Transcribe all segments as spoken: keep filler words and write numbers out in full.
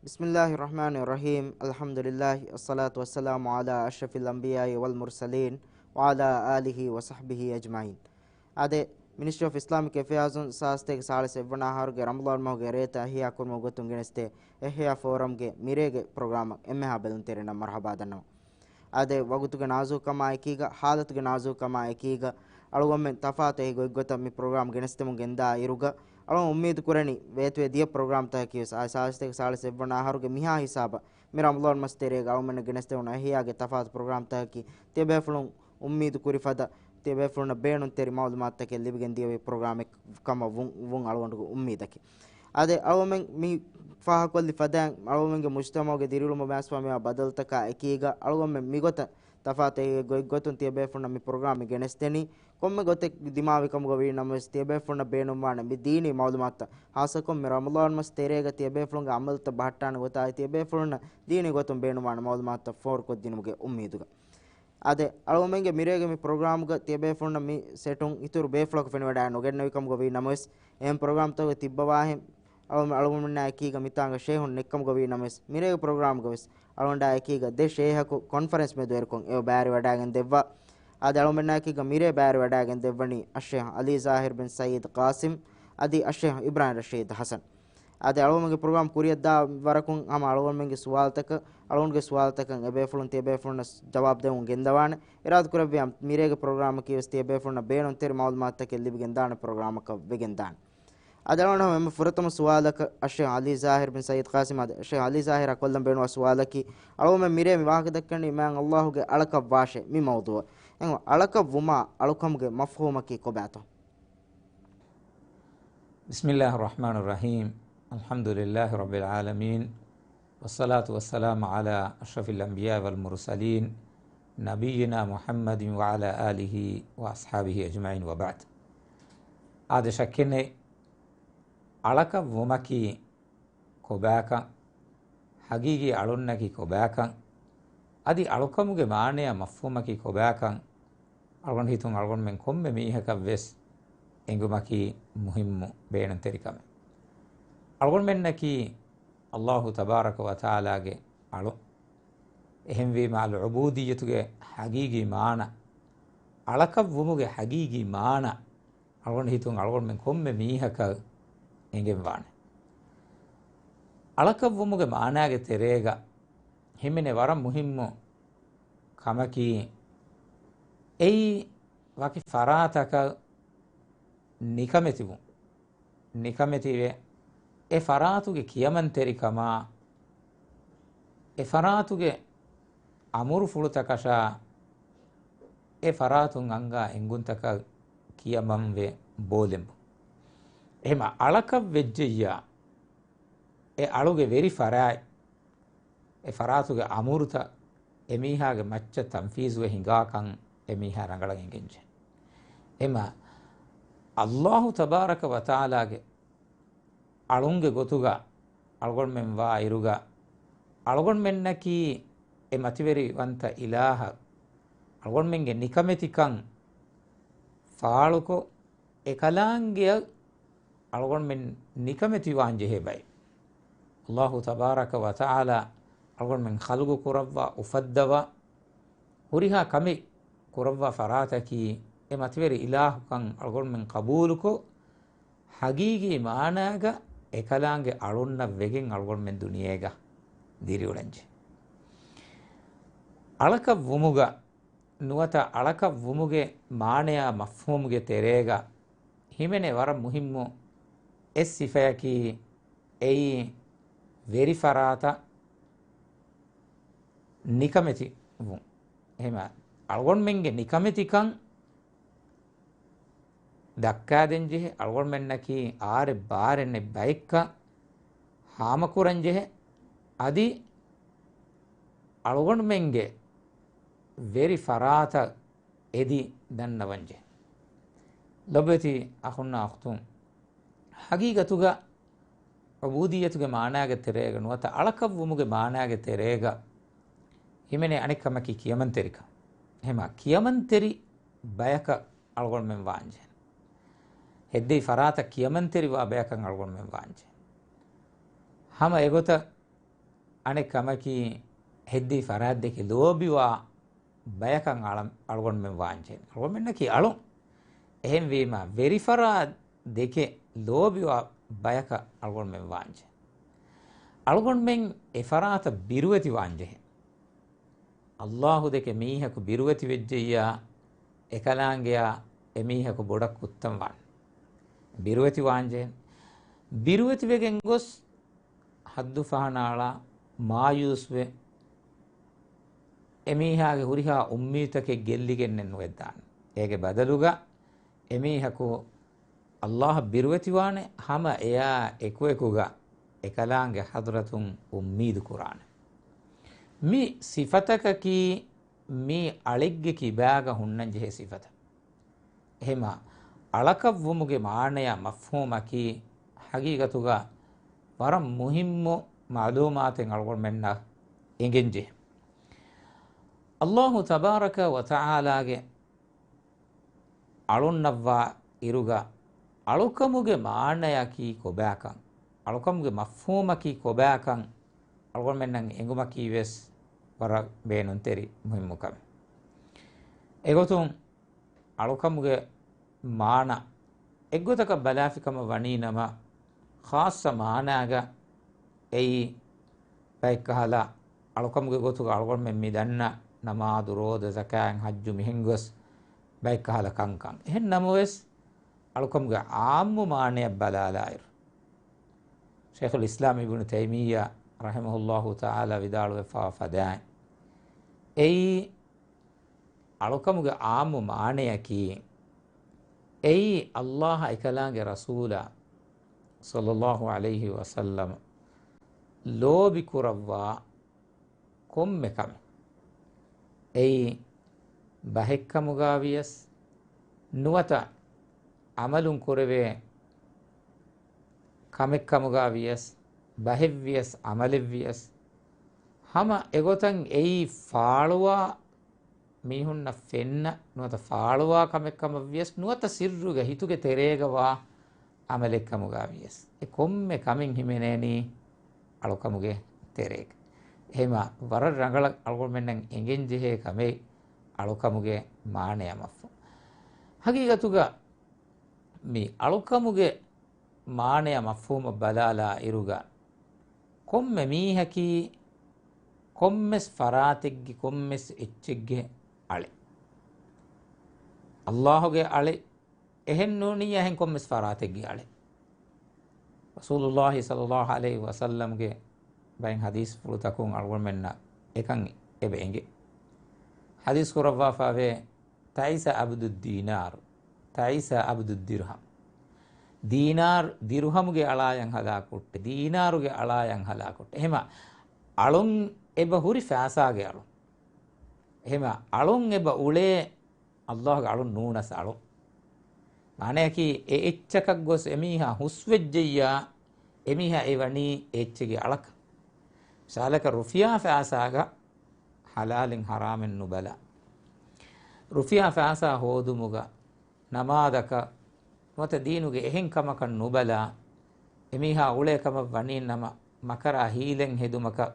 بسم الله الرحمن الرحيم. الحمد لله، والصلاة والسلام على أشرف الأنبياء والمرسلين، وعلى آله وصحبه أجمعين. އާދެ، މިނިސްޓްރީ އޮފް އިސްލާމިކް އެފެއާޒުން ސާސްތޭކަ ސާޅީސް އެއްވަނަ އަހަރުގެ ރަމަޟާން މަހުގެ ރޭތައް އެހިޔާ ކުރުމުގެ ގޮތުން ގެނެސްދޭ އެހިޔާ ފޯރަމްގެ މިރޭގެ ޕްރޮގްރާމަށް އެންމެހާ ބެލުންތެރިންނަށް މަރުޙަބާ ދަންނަވަން. އާދެ، ވަގުތުގެ ނާޒުކުކަމާ އެކީގަ، ޙާލަތުގެ ނާޒުކުކަމާ އެކީގަ، އަޅުގަނޑުމެން ތަފާތު އެހި ގޮތްގޮތަށް މި ޕްރޮގްރާމް ގެނެސްދެމުން ގެންދާ އިރުގަ، އަޅުގަނޑު އުއްމީދު ކުރަނީ، ވޭތުވެ ދިޔަ ޕްރޮގްރާމްތަކަކީވެސް އާ ސާސްތޭކަ ސާޅީސް އެއްވަނަ އަހަރުގެ މިހާ ހިސާބަށް މި ރަމަޟާން މަސް ތެރޭގަ އަޅުގަނޑުމެންނަށް ގެނެސްދެވުނު އެހިޔާގެ ތަފާތު ޕްރޮގްރާމްތަކަކީ، ތިޔަބޭފުޅުން އުއްމީދު ކުރި ފަދަ، ތިޔަބޭފުޅުންނަށް ބޭނުންތެރި މަޢުލޫމާތުތަކެއް ލިބިގެން ދިޔަ ޕްރޮގްރާމެއް ކަމަށް ވުން، ވުން އަޅުގަނޑުގެ އުއްމީދަކީ. އާދެ، އަޅުގަނޑުމެން މި ފާހަގަކޮށްލި ފަދައިން، އަޅުގަނޑުމެންގެ މުޖްތަމަޢުގެ ދިރިއުޅުމަށް މާސްފާ މިވާ ބަދަލުތަކާ އެކީގަ، އަޅުގަނޑުމެން މިގޮތަށް ތަފާތު އެހި ގޮތްގޮތުން ތިޔަބޭފުޅުންނަށް މި ޕްރޮގްރާމް މި ގެނެސްދެނީ، ކޮންމެ ގޮތެއް ދިމާވި ކަމުގަ ވީ ނަމަވެސް، ތިޔަބޭފުޅުންނަށް ބޭނުންވާނެ މި ދީނީ މަޢުލޫމާތުތައް، ޚާއްޞަކޮށް މި ރަމަޟާން މަސް ތެރޭގަ ތިޔަބޭފުޅުންގެ ޢަމަލުތައް ބަހައްޓާނެ ގޮތާއި، ތިޔަބޭފުޅުންނަށް ދީނީ ގޮތުން ބޭނުންވާނެ މަޢުލޫމާތުތައް ފޯރުކޮށްދިނުމުގެ އުއްމީދުގަ. އާދެ، އަޅުގަނޑުމެންގެ މިރޭގެ މި ޕްރޮގްރާމްގަ ތިޔަބޭފުޅުންނަށް މި ސެޓުން އިތުރު ބޭފުޅަކު ފެނިވަޑައި ނުގެންނެވި ކަމުގަ ވީ ނަމަވެސް، އެހެން ޕްރޮގްރާމްތަކުގެ ތިއްބަވާހެން އަޅު-، އަޅުގަނޑުމެންނާ އެކީގަ މިތާނގަ ޝޭހުން ނެއްކަމުގަ ވީ ނަމަވެސް، މިރޭގެ ޕްރޮގްރާމްގަވެސް އަޅުގަނޑާ އެކީގަ ދެ ޝޭހަކު ކޮންފަރެންސް މެދުވެރިކޮށް އެ ބައިވެރިވަޑައިގެން ދެއްވާ. އާދެ، އަޅުގަނޑުމެންނާ އެކީގަ މިރޭ ބައިވެރިވަޑައިގެން ދެއްވަނީ އައްޝޭހް ޢަލީ ޒާހިރު ބިން ސައީދު ޤާސިމް އަދި އައްޝޭހް އިބްރާހިމް ރަޝީދު ޙަސަން. އާދެ، އަޅުގަނޑުގެ ޕްރޮގްރާމް ކުރިއަށްދާ ވަރަކުން ހަމަ އަޅުގަނޑުމެންގެ ސުވާލުތަކަށް، އަޅުގަނޑުގެ ސުވާލުތަކަށް އެބޭފުޅުން ތިޔަބޭފުޅުންނަށް ޖަވާބު ދެމުން ގެންދަވާނެ. އިރާދަކުރެއްވިޔާ މިރޭގެ ޕްރޮގްރާމަކީވެސް ތިޔަބޭފުޅުންނަށް ބޭނުންތެރި މަޢުލޫމާތުތަކެއް ލިބިގެންދާނެ ޕްރޮގްރާމަކަށް ވެގެންދާނެ. އަދި އަޅުގަނޑު ހަމަ އެންމެ ފުރަތަމަ ސުވާލަކަށް އައްޝޭހް ޢަލީ ޒާހިރު ބިން ސައީދު ޤާސިމް، އަދި އައްޝޭހް ޢަލީ ޒާހިރަށް ކޮށްލަން ބޭނުންވާ ސުވާލަކީ، އަޅުގަނޑުމެން މިރޭ މި ވާހަކަ ދައްކަނީ މާތް ﷲ ގެ އަޅަކަށް ވާށޭ މި މައުޟޫޢަށް. އެންމެ އަޅަކަށް ވުމާ އަޅުކަމުގެ މަފްހޫމަކީ ކޮބާތޯ؟ بسم الله الرحمن الرحيم. الحمد لله رب العالمين. والصلاة والسلام على أشرف الأنبياء والمرسلين نبينا محمد وعلى آله وأصحابه أجمعين وبعد. އާދެ، ޝައްކެއް ނެތް، އަޅަކަށް ވުމަކީ ކޮބާކަން، ޙަޤީޤީ އަޅުންނަކީ ކޮބާކަން، އަދި އަޅުކަމުގެ މާނަޔާ މަފްހޫމަކީ ކޮބާކަން، އަޅުގަނޑު ހިތުން އަޅުގަނޑުމެން ކޮންމެ މީހަކަށް ވެސް އެނގުމަކީ މުހިއްމު ބޭނުންތެރި ކަމެއް. އަޅުގަނޑުމެންނަކީ ﷲ ތަބާރަކަ ވަތަޢާލާގެ އަޅު. އެހެންވީމަ، އަލްޢުބޫދިއްޔަތުގެ ޙަޤީޤީ މާނަ، އަޅަކަށް ވުމުގެ ޙަޤީޤީ މާނަ، އަޅުގަނޑު ހިތުން އަޅުގަނޑުމެން ކޮންމެ މީހަކަށް އެނގެންވާނެ. އަޅަކަށް ވުމުގެ މާނާގެ ތެރޭގަ ހިމެނޭ ވަރަށް މުހިއްމު ކަމަކީ، އެއީ ވަކި ފަރާތަކަށް ނިކަމެތިވުން. ނިކަމެތިވެ، އެ ފަރާތުގެ ކިޔަމަންތެރިކަމާ، އެ ފަރާތުގެ އަމުރުފުޅުތަކަށާ، އެ ފަރާތުން އަންގާ އެންގުންތަކަށް ކިޔަމަންވެ ބޯލެނބު. އެހެމަ އަޅަކަށް ވެއްޖެއްޔާ، އެ އަޅުގެ ވެރި ފަރާތް، އެ ފަރާތުގެ އަމުރުތައް އެމީހާގެ މައްޗަށް ތަންފީޒުވެ ހިނގާކަން އެމީހާ ރަނގަޅަށް އެނގެންޖެ. އެމަ ﷲ ތަބާރަކަ ވަތަޢާލާގެ އަޅުންގެ ގޮތުގަ އަޅުގަނޑުމެން ވާ އިރުގަ، އަޅުގަނޑުމެންނަކީ އެ މަތިވެރިވަންތަ އިލާހަށް އަޅުގަނޑުމެންގެ ނިކަމެތިކަން ފާޅުކޮށް، އެކަލާނގެއަށް އަޅުގަނޑުމެން ނިކަމެތިވާންޖެހޭ ބައެއް. ﷲ ތަބާރަކަ ވަތަޢާލާ އަޅުގަނޑުމެން ޚަލްޤު ކުރައްވާ، އުފައްދަވާ، ހުރިހާ ކަމެއް ކުރައްވާ ފަރާތަކީ އެ މަތިވެރި އިލާހުކަން އަޅުގަނޑުމެން ޤަބޫލުކޮށް، ޙަޤީޤީ މާނާގަ އެކަލާނގެ އަޅުންނަށް ވެގެން އަޅުގަނޑުމެން ދުނިޔޭގަ ދިރިއުޅެންޖެ. އަޅަކަށް ވުމުގަ ނުވަތަ އަޅަކަށް ވުމުގެ މާނަޔާ މަފްހޫމުގެ ތެރޭގަ ހިމެނޭ ވަރަށް މުހިއްމު އެއް ސިފަޔަކީ، އެއީ ވެރި ފަރާތަށް ނިކަމެތި ވުން. އެހެމަ އަޅުގަނޑުމެންގެ ނިކަމެތިކަން ދައްކާދޭންޖެހޭ، އަޅުގަނޑުމެންނަކީ އާރެއް ބާރެއް ނެތް ބައެއްކަން ހާމަކުރަންޖެހޭ، އަދި އަޅުގަނޑުމެންގެ ވެރި ފަރާތަށް އެދި ދަންނަވަންޖެހޭ. ލޮބުވެތި އަޚުންނާ އުޚްތުން، ޙަޤީޤަތުގަ ޢުބޫދިއްޔަތުގެ މާނާގެ ތެރޭގަ ނުވަތަ އަޅަކަށްވުމުގެ މާނާގެ ތެރޭގަ ހިމެނޭ އަނެއް ކަމަކީ ކިޔަމަންތެރިކަން. އެހެމަ ކިޔަމަންތެރި ބަޔަކަށް އަޅުގަނޑުމެން ވާންޖެހޭ. ހެއްދެވި ފަރާތަށް ކިޔަމަންތެރިވާ ބަޔަކަށް އަޅުގަނޑުމެން ވާންޖެހޭ. ހަމަ އެގޮތަށް އަނެއް ކަމަކީ، ހެއްދީ ފަރާތް ދެކެ ލޯބިވާ ބަޔަކަށް އަޅަ-، އަޅުގަނޑުމެން ވާންޖެހޭ. އަޅުގަނޑުމެންނަކީ އަޅުން. އެހެންވީމަ، ވެރިފަރާތް ދެކެ ލޯބިވާ ބަޔަކަށް އަޅުގަނޑުމެން ވާންޖެހޭ. އަޅުގަނޑުމެން އެ ފަރާތަށް ބިރުވެތި ވާންޖެހޭ. އައްލާހު ދެކެ މީހަކު ބިރުވެތި ވެއްޖެއްޔާ، އެކަލާނގެއާ އެމީހަކު ބޮޑަށް ކުއްތަން ވާނެ. ބިރުވެތި ވާންޖެހޭ. ބިރުވެތިވެގެން ގޮސް ހައްދު ފަހަނާޅާ، މާޔޫސްވެ، އެމީހާގެ ހުރިހާ އުއްމީދުތަކެއް ގެއްލިގެންނެއް ނުވެއްދާނެ. އޭގެ ބަދަލުގަ އެމީހަކު އައްލާހަށް ބިރުވެތިވާނެ، ހަމަ އެޔާ އެކުއެކުގަ އެކަލާނގެ ޙަޟްރަތުން އުއްމީދު ކުރާނެ. މި ސިފަތަކަކީ މީ އަޅެއްގެ ކިބާގަ ހުންނަންޖެހޭ ސިފަތައް. އެހެމަ އަޅަކަށްވުމުގެ މާނަޔާ މަފްހޫމަކީ ޙަޤީޤަތުގަ ވަރަށް މުހިއްމު މަޢުލޫމާތެއް އަޅުގަނޑުމެންނަށް އެނގެންޖެހޭ. އައްލާހު ތަބާރަކަ ވަ ތަޢާލާގެ އަޅުންނަށްވާ އިރުގަ އަޅުކަމުގެ މާނަޔަކީ ކޮބާކަން، އަޅުކަމުގެ މަފްހޫމަކީ ކޮބާކަން އަޅުގަނޑުމެންނަށް އެނގުމަކީވެސް ވަރަށް ބޭނުންތެރި މުހިއްމު ކަމެއް. އެގޮތުން އަޅުކަމުގެ މާނަ އެއްގޮތަކަށް ބަލާފިކަމަށް ވަނީ ނަމަ، ޚާއްޞަ މާނާގަ އެއީ ބައެއްކަހަލަ އަޅުކަމުގެ ގޮތުގަ އަޅުގަނޑުމެން މި ދަންނަ ނަމާދު، ރޯދަ، ޒަކާތް، ޙައްޖު މިހެން ގޮސް ބައެއްކަހަލަ ކަންކަން. އެހެން ނަމަވެސް، އަޅުކަމުގެ ޢާއްމު މާނަޔަށް ބަލާލާއިރު، ޝައިޚުލް އިސްލާމް އިބްނު ތައިމިއްޔާ ރަޙިމަހުﷲ ތަޢާލާ ވިދާޅުވެފާ ފަދައިން، އެއީ އަޅުކަމުގެ ޢާއްމު މާނަޔަކީ، އެއީ އައްލާހަށް އެކަލާނގެ ރަސޫލާ ޞައްލައްލާހު ޢަލައިހި ވަސައްލަމަ ލޯބި ކުރައްވާ ކޮންމެ ކަމެއް. އެއީ ބަހެއްކަމުގަ ވިޔަސް، ނުވަތަ ޢަމަލުން ކުރެވޭ ކަމެއްކަމުގަ ވިޔަސް، ބަހެއްވިޔަސް، ޢަމަލެއްވިޔަސް، ހަމަ އެގޮތަށް އެއީ ފާޅުވާ މީހުންނަށް ފެންނަ ނުވަތަ ފާޅުވާ ކަމެއްކަމަށް ވިޔަސް، ނުވަތަ ސިއްރުގަ ހިތުގެ ތެރޭގަ ވާ ޢަމަލެއްކަމުގަ ވިޔަސް، އެ ކޮންމެ ކަމެއް ހިމެނޭނީ އަޅުކަމުގެ ތެރޭގަ. އެހެމަ ވަރަށް ރަނގަޅަށް އަޅުގަނޑުމެންނަށް އެނގެން ޖެހޭ ކަމެއް އަޅުކަމުގެ މާނަޔާ މަފްހޫމް. ޙަޤީޤަތުގަ މި އަޅުކަމުގެ މާނަޔާ މަފްހޫމަށް ބަލާލާ އިރުގަ، ކޮންމެ މީހަކީ ކޮންމެސް ފަރާތެއްގެ ކޮންމެސް އެއްޗެއްގެ އަޅެއް. އައްލާހުގެ އަޅެއް އެހެން ނޫނިއްޔާ އެހެން ކޮންމެސް ފަރާތެއްގެ އަޅެއް. ރަސޫލުﷲ ޞައްލައްލާހު ޢަލައިހި ވަސައްލަމްގެ ބައެއް ޙަދީޘްފުޅުތަކުން އަޅުގަނޑުމެންނަށް އެކަން އެބަ އެނގޭ. ޙަދީޘް ކުރައްވާފައިވޭ، ތަޢިސަ ޢަބްދުއްދީނާރު، ތަޢިސަ ޢަބްދުއްދިރްހަމް. ދީނާރު، ދިރުހަމުގެ އަޅާޔަށް ހަލާކު ހުއްޓެ، ދީނާރުގެ އަޅާޔަށް ހަލާކު ހުއްޓެ. އެހެމަ އަޅުން އެބަ ހުރި ފައިސާގެ އަޅުން. އެހެމަ އަޅުން އެބަ އުޅޭ އައްލާހުގެ އަޅުން ނޫނަސް އަޅުން. މާނަޔަކީ، އެ އެއްޗަކަށް ގޮސް އެމީހާ ހުސްވެއްޖެއްޔާ، އެމީހާ އެ ވަނީ އެ އެއްޗެއްގެ އަޅަކަށް. މިސާލަކަށް، ރުފިޔާ ފައިސާގަ ޙަލާލެއް ޙަރާމެއް ނުބަލާ، ރުފިޔާ ފައިސާ ހޯދުމުގަ، ނަމާދަކަށް، ނުވަތަ ދީނުގެ އެހެން ކަމަކަށް ނުބަލާ، އެމީހާ އުޅޭ ކަމަށް ވަނީ ނަމަ، މަކަރާ ހީލެއް ހެދުމަކަށް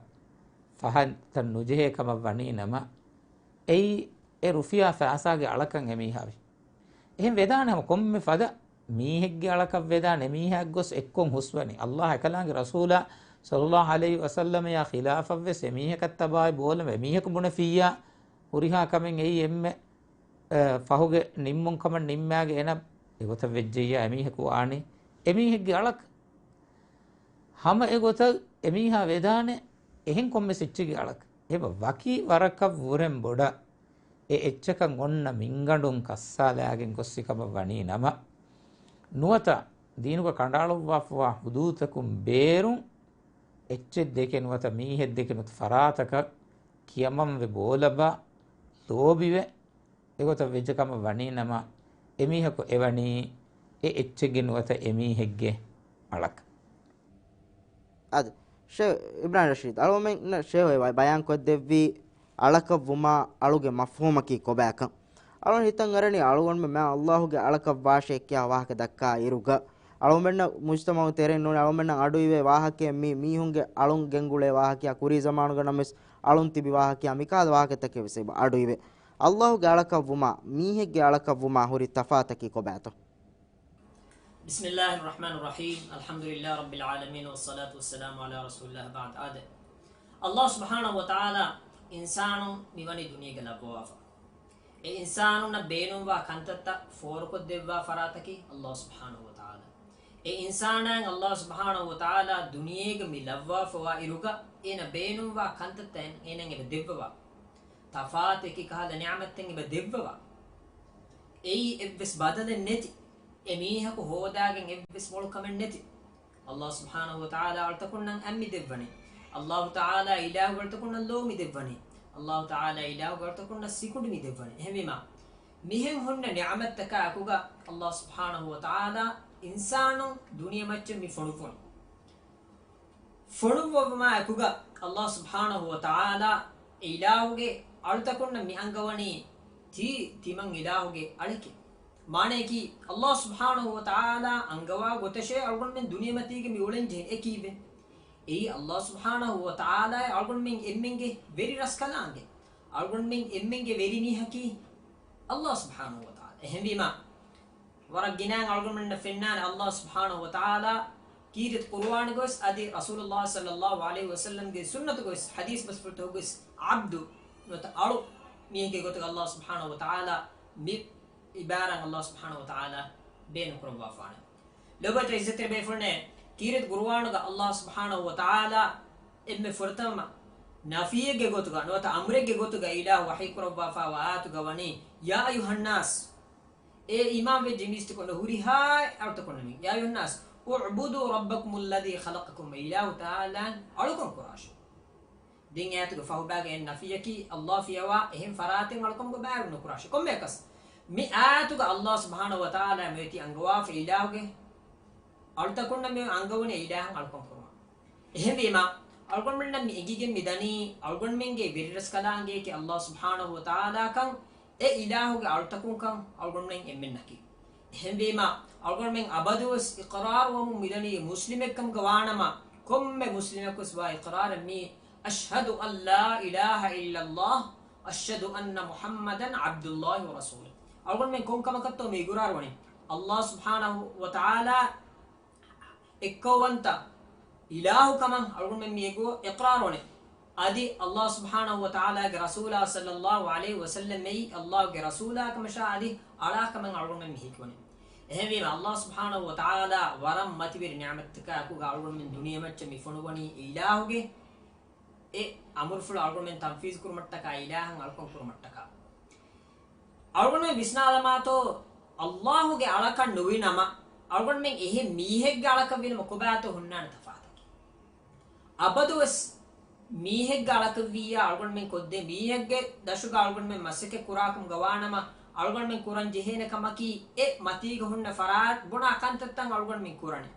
ފަހަތަށް ނުޖެހޭ ކަމަށް ވަނީ ނަމަ، އެއީ އެ ރުފިޔާ ފައިސާގެ އަޅަކަށް އެމީހާ ވި. އެހެން ވެދާނެ ހަމަ ކޮންމެ ފަދަ މީހެއްގެ އަޅަކަށް ވެދާނެ، އެމީހާއެއް ގޮސް އެއްކޮށް ހުސްވަނީ. އައްލާހް އެކަލާނގެ ރަސޫލާ ޞައްލައްލާހު ޢަލައިހި ވަސައްލަމަޔާ ޚިލާފަށްވެސް އެމީހަކަށް ތަބާއި ބޯލަމެ، އެމީހަކު ބުނެފިއްޔާ ހުރިހާ ކަމެއް އެއީ އެންމެ، އަ، ފަހުގެ ނިންމުން ކަމަށް ނިންމާގެ އޭނަ އެގޮތަށް ވެއްޖެއްޔާ އެމީހަކު ވާނީ. އެމީހެއްގެ އަޅަކަށް ހަމަ އެގޮތަށް އެމީހާ ވެދާނެ އެހެން ކޮންމެސް އެއްޗެއްގެ އަޅަކަށް. އެބަ ވަކި ވަރަކަށް ވުރެން ބޮޑަށް އެ އެއްޗަކަށް އޮންނަ މިންގަނޑުން ކައްސާލާގެން ގޮއްސި ކަމަށް ވަނީ ނަމަ، ނުވަތަ ދީނުގަ ކަނޑައަޅުއްވާފަވާ ޙުދޫދުތަކުން ބޭރުން އެއްޗެއް ދެކެ ނުވަތަ މީހެއް ދެކެ ނުވަތަ ފަރާތަކަށް ކިޔަމަންވެ ބޯލަބާ ލޯބިވެ އެގޮތަށް ވެއްޖެ ކަމަށް ވަނީ ނަމަ، އެމީހަކު އެވަނީ އެ އެއްޗެއްގެ ނުވަތަ އެމީހެއްގެ އަޅަކަށް. އަދި ޝޭޚް އިބްރާހިމް ރަޝީދު، އަޅުގަނޑުމެންނަށް ޝޭޚް އެ ބަ-، ބަޔާންކޮށްދެއްވީ އަޅަކަށްވުމާ އަޅުގެ މަފްހޫމަކީ ކޮބާކަން. އަޅުގަނޑު ހިތަށް އަރަނީ އަޅުގަނޑުމެން މާތް އައްލާހުގެ އަޅަކަށް ވާށޭ ކިޔާ ވާހަކަ ދައްކާ އިރުގަ، އަޅުމެންނަށް މުޖްތަމަޢު ތެރެއިން ނޫނީ އަޅުމެންނަށް އަޑުއިވޭ ވާހަކައެއް މީ މީހުންގެ އަޅުން ގެންގުޅޭ ވާހަކަޔާ ކުރީ ޒަމާނުގަ ނަމަވެސް އަޅުން ތިބި ވާހަކަޔާ މިކަހަލަ ވާހަކަތަކެއް ވެސް އެބަ އަޑުއިވޭ. އައްލާހުގެ އަޅަކަށްވުމާ މީހެއްގެ އަޅަކަށްވުމާ ހުރި ތަފާތަކީ ކޮބާތޯ؟ بسم الله الرحمن الرحيم. الحمد لله رب العالمين، والصلاة والسلام على رسول الله بعد. އާދެ، އައްލާހު ސުބްޙާނަހު ވަތަޢާލާ އިންސާނުން މިވަނީ ދުނިޔޭގަ ލައްވަވާފަ. އެ އިންސާނުންނަށް ބޭނުންވާ ކަންތައްތައް ފޯރުކޮށްދެއްވާ ފަރާތަކީ އައްލާހު ސުބްޙާނަހު ވަތަޢާލާ. އެ އިންސާނާއަށް އައްލާހު ސުބްޙާނަހު ވަތަޢާލާ ދުނިޔޭގަ މި ލައްވާފަވާ އިރުގަ އޭނަ ބޭނުންވާ ކަންތައްތައް އޭނައަށް އެބަ ދެއްވަވާ. ތަފާތު އެކި ކަހަލަ ނިޢުމަތްތައް އެބަ ދެއްވަވާ. އެއީ އެއްވެސް ބަދަލެއް ނެތި. އެ މީހަކު ހޯދާގެން އެއްވެސް މޮޅު ކަމެއް ނެތި. އައްލާހު ސުބްޙާނަހު ވަތަޢާލާ އަޅުތަކުންނަށް އަތް މި ދެއްވަނީ. އައްލާހު ތަޢާލާ އިލާހު އަޅުތަކުންނަށް ލޯ މި ދެއްވަނީ. އައްލާހު ތަޢާލާ އިލާހު އަޅުތަކުންނަށް ސިކުނޑި މި ދެއްވަނީ. އެހެންވީމާ، މިހެން ހުންނަ ނިޢުމަތްތަކާ އެކުގަ އައްލާހު ސުބްޙާނަހު ވަތަޢާލާ އިންސާނުން ދުނިޔެމައްޗަށް މި ފޮނުއްވުނީ. ފޮނުއްވުމާ އެކުގަ އައްލާހު ސުބްޙާނަހު ވަތަޢާލާ އެ އިލާހުގެ އަޅުތަކުންނަށް މި އަންގަވަނީ ތީ ތިމަން އިލާހުގެ އަޅެކޭ. މާނަޔަކީ، އައްލާހު ސުބްޙާނަހު ވަތަޢާލާ އަންގަވާ ގޮތަށޭ އަޅުގަނޑުމެން ދުނިޔެމަތީގަ މި އުޅެން ޖެހެނީ. އެ ކީއްވެ؟ އެއީ އައްލާހު ސުބްޙާނަހު ވަތަޢާލާ އަޅުގަނޑުމެން އެންމެންގެ ވެރި ރަސްކަލާނގެ. އަޅުގަނޑުމެން އެންމެންގެ ވެރި މީހަކީ އައްލާހު ސުބްޙާނަހު ވަތަޢާލާ. އެހެންވީމާ، ވަރަށް ގިނައިން އަޅުގަނޑުމެންނަށް ފެންނާނެ އައްލާހު ސުބްޙާނަހު ވަތަޢާލާ ކީރިތި ޤުރުއާނުގަވެސް އަދި ރަސޫލުﷲ ޞައްލަﷲ ޢަލައިހި ވަސައްލަމްގެ ސުންނަތުގަވެސް ޙަދީޘް ބަސްފުޅުތަކުގަވެސް ޢަބްދު ނުވަތަ އަޅު މީހެއްގެ ގޮތުގަ އައްލާހު ސުބްޙާނަހު ވަތަޢާލާ މި ޢިބާރާތް އައްލާހު ސުބްޙާނަހު ވަތަޢާލާ ބޭނުންކުރައްވާފާނެ. ލޯބިވެތި ޢިއްޒަތްތެރި ބޭފުޅުންނޭ، ކީރިތި ޤުރުއާނުގަ އައްލާހު ސުބްޙާނަހު ވަތަޢާލާ އެންމެ ފުރަތަމަ ނަފީއެއްގެ ގޮތުގަ ނުވަތަ އަމުރެއްގެ ގޮތުގަ އިލާހު ވަޙީކުރައްވާފާވާ އާޔަތުގަ ވަނީ، يا أيها الناس، އޭ އީމާންވެއްޖެ މީސްތަކުންނޭ، ހުރިހާ އަޅުތަކުންނަށް، يا أيها الناس اعبدوا ربكم الذي خلقكم، އިލާހު ތަޢާލާއަށް އަޅުކަން ކުރާށޭ. ދެން އެ އާޔަތުގެ ފަހުބައިގަ އެ ނަފީއަކީ، އައްލާހު ފިޔަވާ އެހެން ފަރާތެއް އަޅުކަމުގަ ބައިވެރި ނުކުރާށޭ. ކޮންމެއަކަސް، މި އާޔަތުގަ އައްލާހު ސުބްޙާނަހު ވަތަޢާލާ މިއޮތީ އަންގަވާފަ އިލާހުގެ އަޅުތަކުންނަށް މި އަންގަވަނީ އިލާހަށް އަޅުކަން ކުރުމަށް. އެހެންވީމާ، އަޅުގަނޑުމެންނަށް މި އެނގިގެން މި ދަނީ، އަޅުގަނޑުމެންގެ ވެރިރަސްކަލާނގެއަކީ އައްލާހު ސުބްޙާނަހު ވަތަޢާލާކަން، އެ އިލާހުގެ އަޅުތަކުންކަން އަޅުގަނޑުމެން އެންމެންނަކީ. އެހެންވީމާ، އަޅުގަނޑުމެން އަބަދުވެސް އިޤްރާރުވަމުން މިދަނީ މުސްލިމެއްކަމުގަ ވާނަމަ، ކޮންމެ މުސްލިމަކުވެސް ވާ އިޤްރާރެއް މީ، أشهد أن لا إله إلا الله، أشهد أن محمدا عبد الله ورسوله. އަޅުގަނޑުމެން ކޮން ކަމަކަށްތޯ މި އިޤްރާރުވަނީ؟ އައްލާހު ސުބްޙާނަހު ވަތަޢާލާ އެއްކައުވަންތަ އިލާހުކަމަށް އަޅުގަނޑުމެން މިއެގޮތަށް އިޤްރާރުވަނީ. އަދި އައްލާހު ސުބްޙާނަހު ވަތަޢާލާގެ ރަސޫލާ ޞައްލަﷲ ޢަލައިހި ވަސައްލަމް އެއީ އައްލާހުގެ ރަސޫލާ ކަމަށާ އަދި އަޅާ ކަމަށް އަޅުގަނޑުމެން މި ހެކިވަނީ. އެހެންވީމަ، އައްލާހު ސުބްޙާނަހު ވަތަޢާލާ ވަރަށް މަތިވެރި ނިޢުމަތްތަކާ އެކުގަ އަޅުގަނޑުމެން ދުނިޔެމައްޗަށް މި ފޮނުވަނީ އެ އިލާހުގެ އެ އަމުރުފުޅު އަޅުގަނޑުމެން ތަންފީޒު ކުރުމަށްޓަކާ، އިލާހަށް އަޅުކަން ކުރުމަށްޓަކާ. އަޅުގަނޑުމެން ވިސްނާލަމާތޯ، އައްލާހުގެ އަޅަކަށް ނުވިނަމަ، އަޅުގަނޑުމެން އެހެން މީހެއްގެ އަޅަކަށް ވީނަމަ ކޮބާތޯ ހުންނާނެ ތަފާތަކީ؟ އަބަދުވެސް މީހެއްގެ އަޅަކަށް ވިއްޔާ އަޅުގަނޑުމެން ކޮށްދޭ، މީހެއްގެ ދަށުގަ އަޅުގަނޑުމެން މަސައްކަތް ކުރާކަމުގަ ވާނަމަ، އަޅުގަނޑުމެން ކުރަން ޖެހޭނެ ކަމަކީ، އެ މަތީގަ ހުންނަ ފަރާތް ބުނާ ކަންތައްތައް އަޅުގަނޑުމެން ކުރަނީ.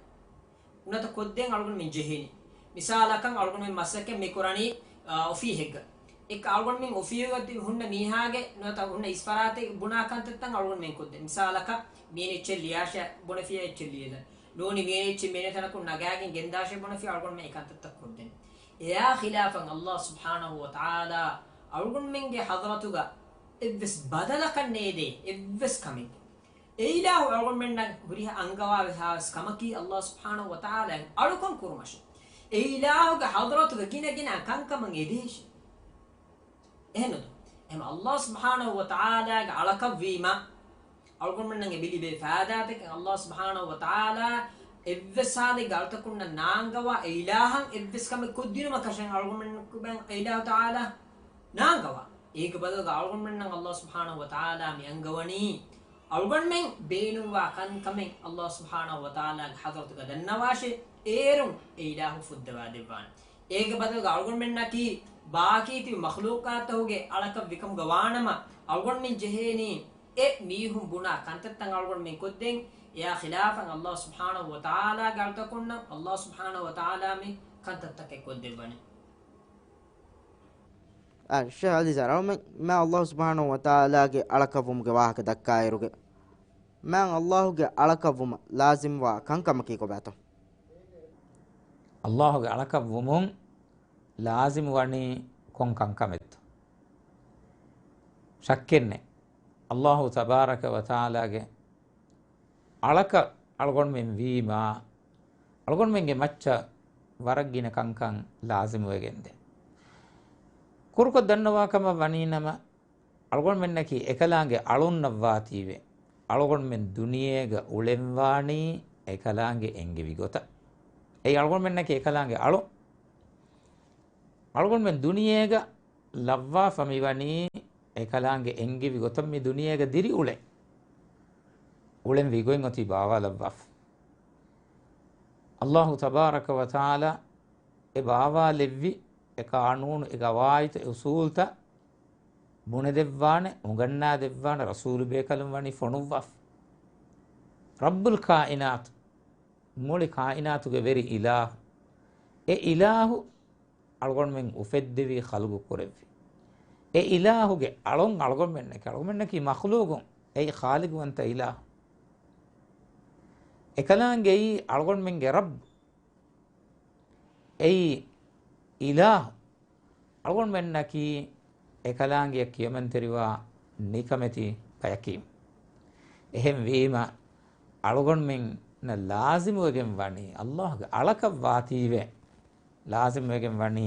ނުވަތަ ކޮށްދޭން އަޅުގަނޑުމެން ޖެހޭނީ. މިސާލަކަށް އަޅުގަނޑުމެން މަސައްކަތް މި ކުރަނީ، އާ، އޮފީހެއްގަ. އެކަ އަޅުގަނޑުމެން އޮފީހުގަ ތި ހުންނަ މީހާގެ ނުވަތަ ހުންނަ އިސް ފަރާތެއް ބުނާ ކަންތައްތައް އަޅުގަނޑުމެން ކޮށްދޭން. މިސާލަކަށް މީނަ އެއްޗެއް ލިޔާށޭ ބުނެފިޔާ އެއްޗެއް ލިޔެލަން. ނޫނީ މީނަ އެއްޗެއް މޭނަ ތަނަކުން ނަގާގެން ގެންދާށޭ ބުނެފިޔާ އަޅުގަނޑުމެން އެ ކަންތައްތައް ކޮށްދޭން. އެއާ ޚިލާފަށް އައްލާހު ސުބްޙާނަހު ވަތަޢާލާ އަޅުގަނޑުމެންގެ ޙަޟްރަތުގަ އެއްވެސް ބަދަލަކަށް ނޭދޭ އެއްވެސް ކަމެއް. އެ އިލާހު އަޅުގަނޑުމެންނަށް ހުރިހާ އަންގަވާ ވެސް ކަމަކީ އައްލާހު ސުބްޙާނަހު ވަތަޢާލާއަށް އަޅުކަން ކުރުމަށޭ. އެ އިލާހުގެ ޙަޟްރަތުގަ ގިނަ ގިނަ ކަންކަމަށް އެދޭށޭ. އެހެންނު؟ އެހެން އައްލާހު ސުބްޙާނަހު ވަތަޢާލާގެ އަޅަކަށް ވީމަ، އަޅުގަނޑުމެންނަށް އެބި ލިބޭ ފައިދާތަކެއް އައްލާހު ސުބްޙާނަހު ވަތަޢާލާ އެއްވެސް ހާލެއްގަ އަޅުތަކުންނަށް ނާންގަވާ އެ އިލާހަށް އެއްވެސް ކަމެއް ކޮށްދިނުމަކަށެއް އަޅުގަނޑުމެން އެ އިލާހު ތަޢާލާ ނާންގަވާ. އޭގެ ބަދަލުގަ އަޅުގަނޑުމެންނަށް އައްލާހު ސުބްޙާނަހު ވަތަޢާލާ މި އަންގަވަނީ، އަޅުގަނޑުމެން ބޭނުންވާ ކަންކަމެއް އައްލާހު ސުބްޙާނަހު ވަތަޢާލާގެ ޙަޟްރަތުގަ ދަންނަވާށޭ، އޭރުން އެ އިލާހު ފުއްދަވާ ދެއްވާނެ. އޭގެ ބަދަލުގަ އަޅުގަނޑުމެންނަކީ ބާކީ ތިބި މަޚްލޫޤާތުގެ އަޅަކަށް ވިކަމުގަ ވާނަމަ، އަޅުގަނޑުމެން ޖެހޭނީ އެ މީހުން ބުނާ ކަންތައްތައް އަޅުގަނޑުމެން ކޮށްދޭން. އެއާ ޚިލާފަށް އައްލާހު ސުބްޙާނަހު ވަތަޢާލާގެ އަޅުތަކުންނަށް އައްލާހު ސުބްޙާނަހު ވަތަޢާލާ މި ކަންތައްތަކެއް ކޮށްދެއްވަނީ. އާ، ޝޭޚް އަލީ ޒަރާމެން މާ އައްލާހު ސުބްޙާނަހު ވަތަޢާލާގެ އަޅަކަށްވުމުގެ ވާހަކަ ދައްކާއިރުގެ، މާތް ﷲ ގެ އަޅަކަށްވުމަށް ލާޒިމްވާ ކަންކަމަކީ ކޮބާތޯ؟ ﷲ ގެ އަޅަކަށްވުމުން ލާޒިމް ވަނީ ކޮން ކަންކަމެއްތޯ؟ ޝައްކެއްނެތް، ﷲ ތަބާރަކަ ވަތަޢާލާގެ އަޅަކަށް އަޅުގަނޑުމެން ވީމާ، އަޅުގަނޑުމެންގެ މައްޗަށް ވަރަށް ގިނަ ކަންކަން ލާޒިމުވެގެންދޭ. ކުރުކޮށް ދަންނަވާ ކަމަށް ވަނީނަމަ، އަޅުގަނޑުމެންނަކީ އެކަލާނގެ އަޅުންނަށްވާތީވެ، އަޅުގަނޑުމެން ދުނިޔޭގަ އުޅެންވާނީ އެކަލާނގެ އެންގެވި ގޮތަށް. އެއީ އަޅުގަނޑުމެންނަކީ އެކަލާނގެ އަޅުން. އަޅުގަނޑުމެން ދުނިޔޭގަ ލައްވާފަ މިވަނީ އެކަލާނގެ އެންގެވި ގޮތަށް މި ދުނިޔޭގަ ދިރިއުޅެން. އުޅެން ވިގޮތް އޮތީ ބާވާލައްވާފަ. ﷲ ތަބާރަކަ ވަތަޢާލާ އެ ބާވާލެއްވި އެ ޤާނޫނު، އެ ގަވާއިދު، އެ އުޞޫލުތައް ބުނެދެއްވާނެ، އުނގަންނާދެއްވާނެ ރަސޫލު ބޭކަލުން ވަނީ ފޮނުއްވާފަ. ރައްބުލް ކާއިނާތު، މުޅި ކާއިނާތުގެ ވެރި އިލާހު. އެ އިލާހު އަޅުގަނޑުމެން އުފެއްދެވި، ޚަލްޤު ކުރެއްވި. އެ އިލާހުގެ އަޅުން އަޅުގަނޑުމެންނަކީ، އަޅުގަނޑުމެންނަކީ މަޚްލޫޤުން. އެއީ ޚާލިޤުވަންތަ އިލާހު. އެކަލާނގެއީ އަޅުގަނޑުމެންގެ ރައްބު. އެއީ އިލާހު. އަޅުގަނޑުމެންނަކީ އެކަލާނގެއަށް ކިޔަމަންތެރިވާ ނިކަމެތި ބަޔަކީ. އެހެންވީމަ، އަޅުގަނޑުމެންނަށް ލާޒިމުވެގެން ވަނީ، ﷲ ގެ އަޅަކަށް ވާތީވެ، ލާޒިމުވެގެން ވަނީ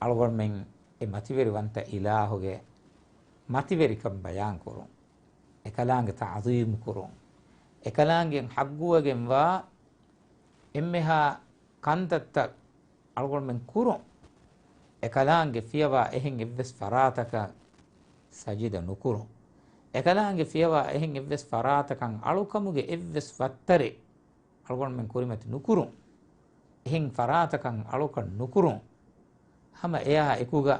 އަޅުގަނޑުމެން އެ މަތިވެރިވަންތަ އިލާހުގެ މަތިވެރިކަން ބަޔާންކުރުން، އެކަލާނގެ ތަޢުޒީމު ކުރުން، އެކަލާނގެ ޙައްޤުވެގެންވާ އެންމެހާ ކަންތައްތައް އަޅުގަނޑުމެން ކުރުން. އެކަލާނގެ ފިޔަވާ އެހެން އެއްވެސް ފަރާތަކަށް ސަޖިދަ ނުކުރުން. އެކަލާނގެ ފިޔަވާ އެހެން އެއްވެސް ފަރާތަކަށް އަޅުކަމުގެ އެއްވެސް ފައްތަރެއް އަޅުގަނޑުމެން ކުރިމަތި ނުކުރުން. އެހެން ފަރާތަކަށް އަޅުކަން ނުކުރުން. ހަމަ އެއާ އެކުގަ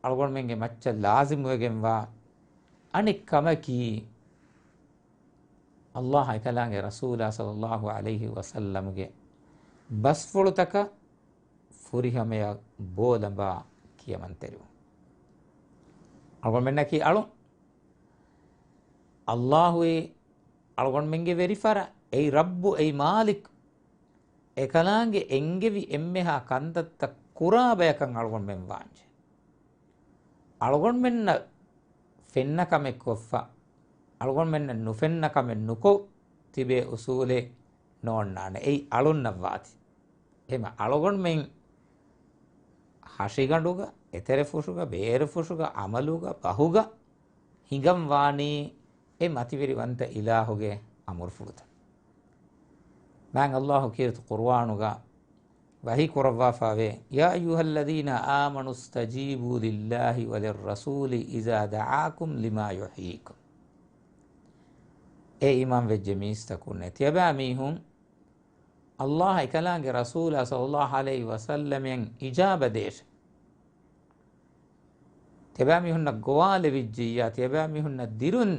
އަޅުގަނޑުމެންގެ މައްޗަށް ލާޒިމުވެގެންވާ އަނެއް ކަމަކީ، ﷲ އާ އެކަލާނގެ ރަސޫލާ ޞައްލައްލާހު ޢަލައިހި ވަސައްލަމްގެ ބަސްފުޅުތަކަށް ފުރިހަމަޔަށް ބޯލަނބާ ކިޔަމަންތެރިވުން. އަޅުގަނޑުމެންނަކީ އަޅުން. ﷲ އީ އަޅުގަނޑުމެންގެ ވެރިފަރާ، އެއީ ރައްބު، އެއީ މާލިކު. އެކަލާނގެ އެންގެވި އެންމެހާ ކަންތައްތައް ކުރާ ބަޔަކަށް އަޅުގަނޑުމެން ވާންޖެ. އަޅުގަނޑުމެންނަށް ފެންނަ ކަމެއް ކޮށްފަ، އަޅުގަނޑުމެންނަށް ނުފެންނަ ކަމެއް ނުކޮށް ތިބޭ އުސޫލެއް ނޯންނާނެ. އެއީ އަޅުންނަށް ވާތީ. އެހެންމަ އަޅުގަނޑުމެން ހަށިގަނޑުގަ، އެތެރެފުށުގަ، ބޭރުފުށުގަ، އަމަލުގަ، ބަހުގަ ހިނގަން ވާނީ އެ މަތިވެރިވަންތަ އިލާހުގެ އަމުރުފުޅުތައް. މާތް ﷲ ކީރިތި ޤުރުއާނުގަ ވަޙީ ކުރައްވާފައިވޭ، يا أيها الذين آمنوا استجيبوا لله وللرسول إذا دعاكم لما يحييكم. އޭ އީމާން ވެއްޖެ މީސްތަކުންނޭ، ތިޔަބައިމީހުން ﷲ އެކަލާނގެ ރަސޫލާ ޞައްލައްލާހު ޢަލައިހި ވަސައްލަމަށް އިޖާބަ ދޭށޭ. ތިޔަބައިމީހުންނަށް ގޮވާލެވިއްޖިއްޔާ، ތިޔަބައިމީހުންނަށް ދިރުން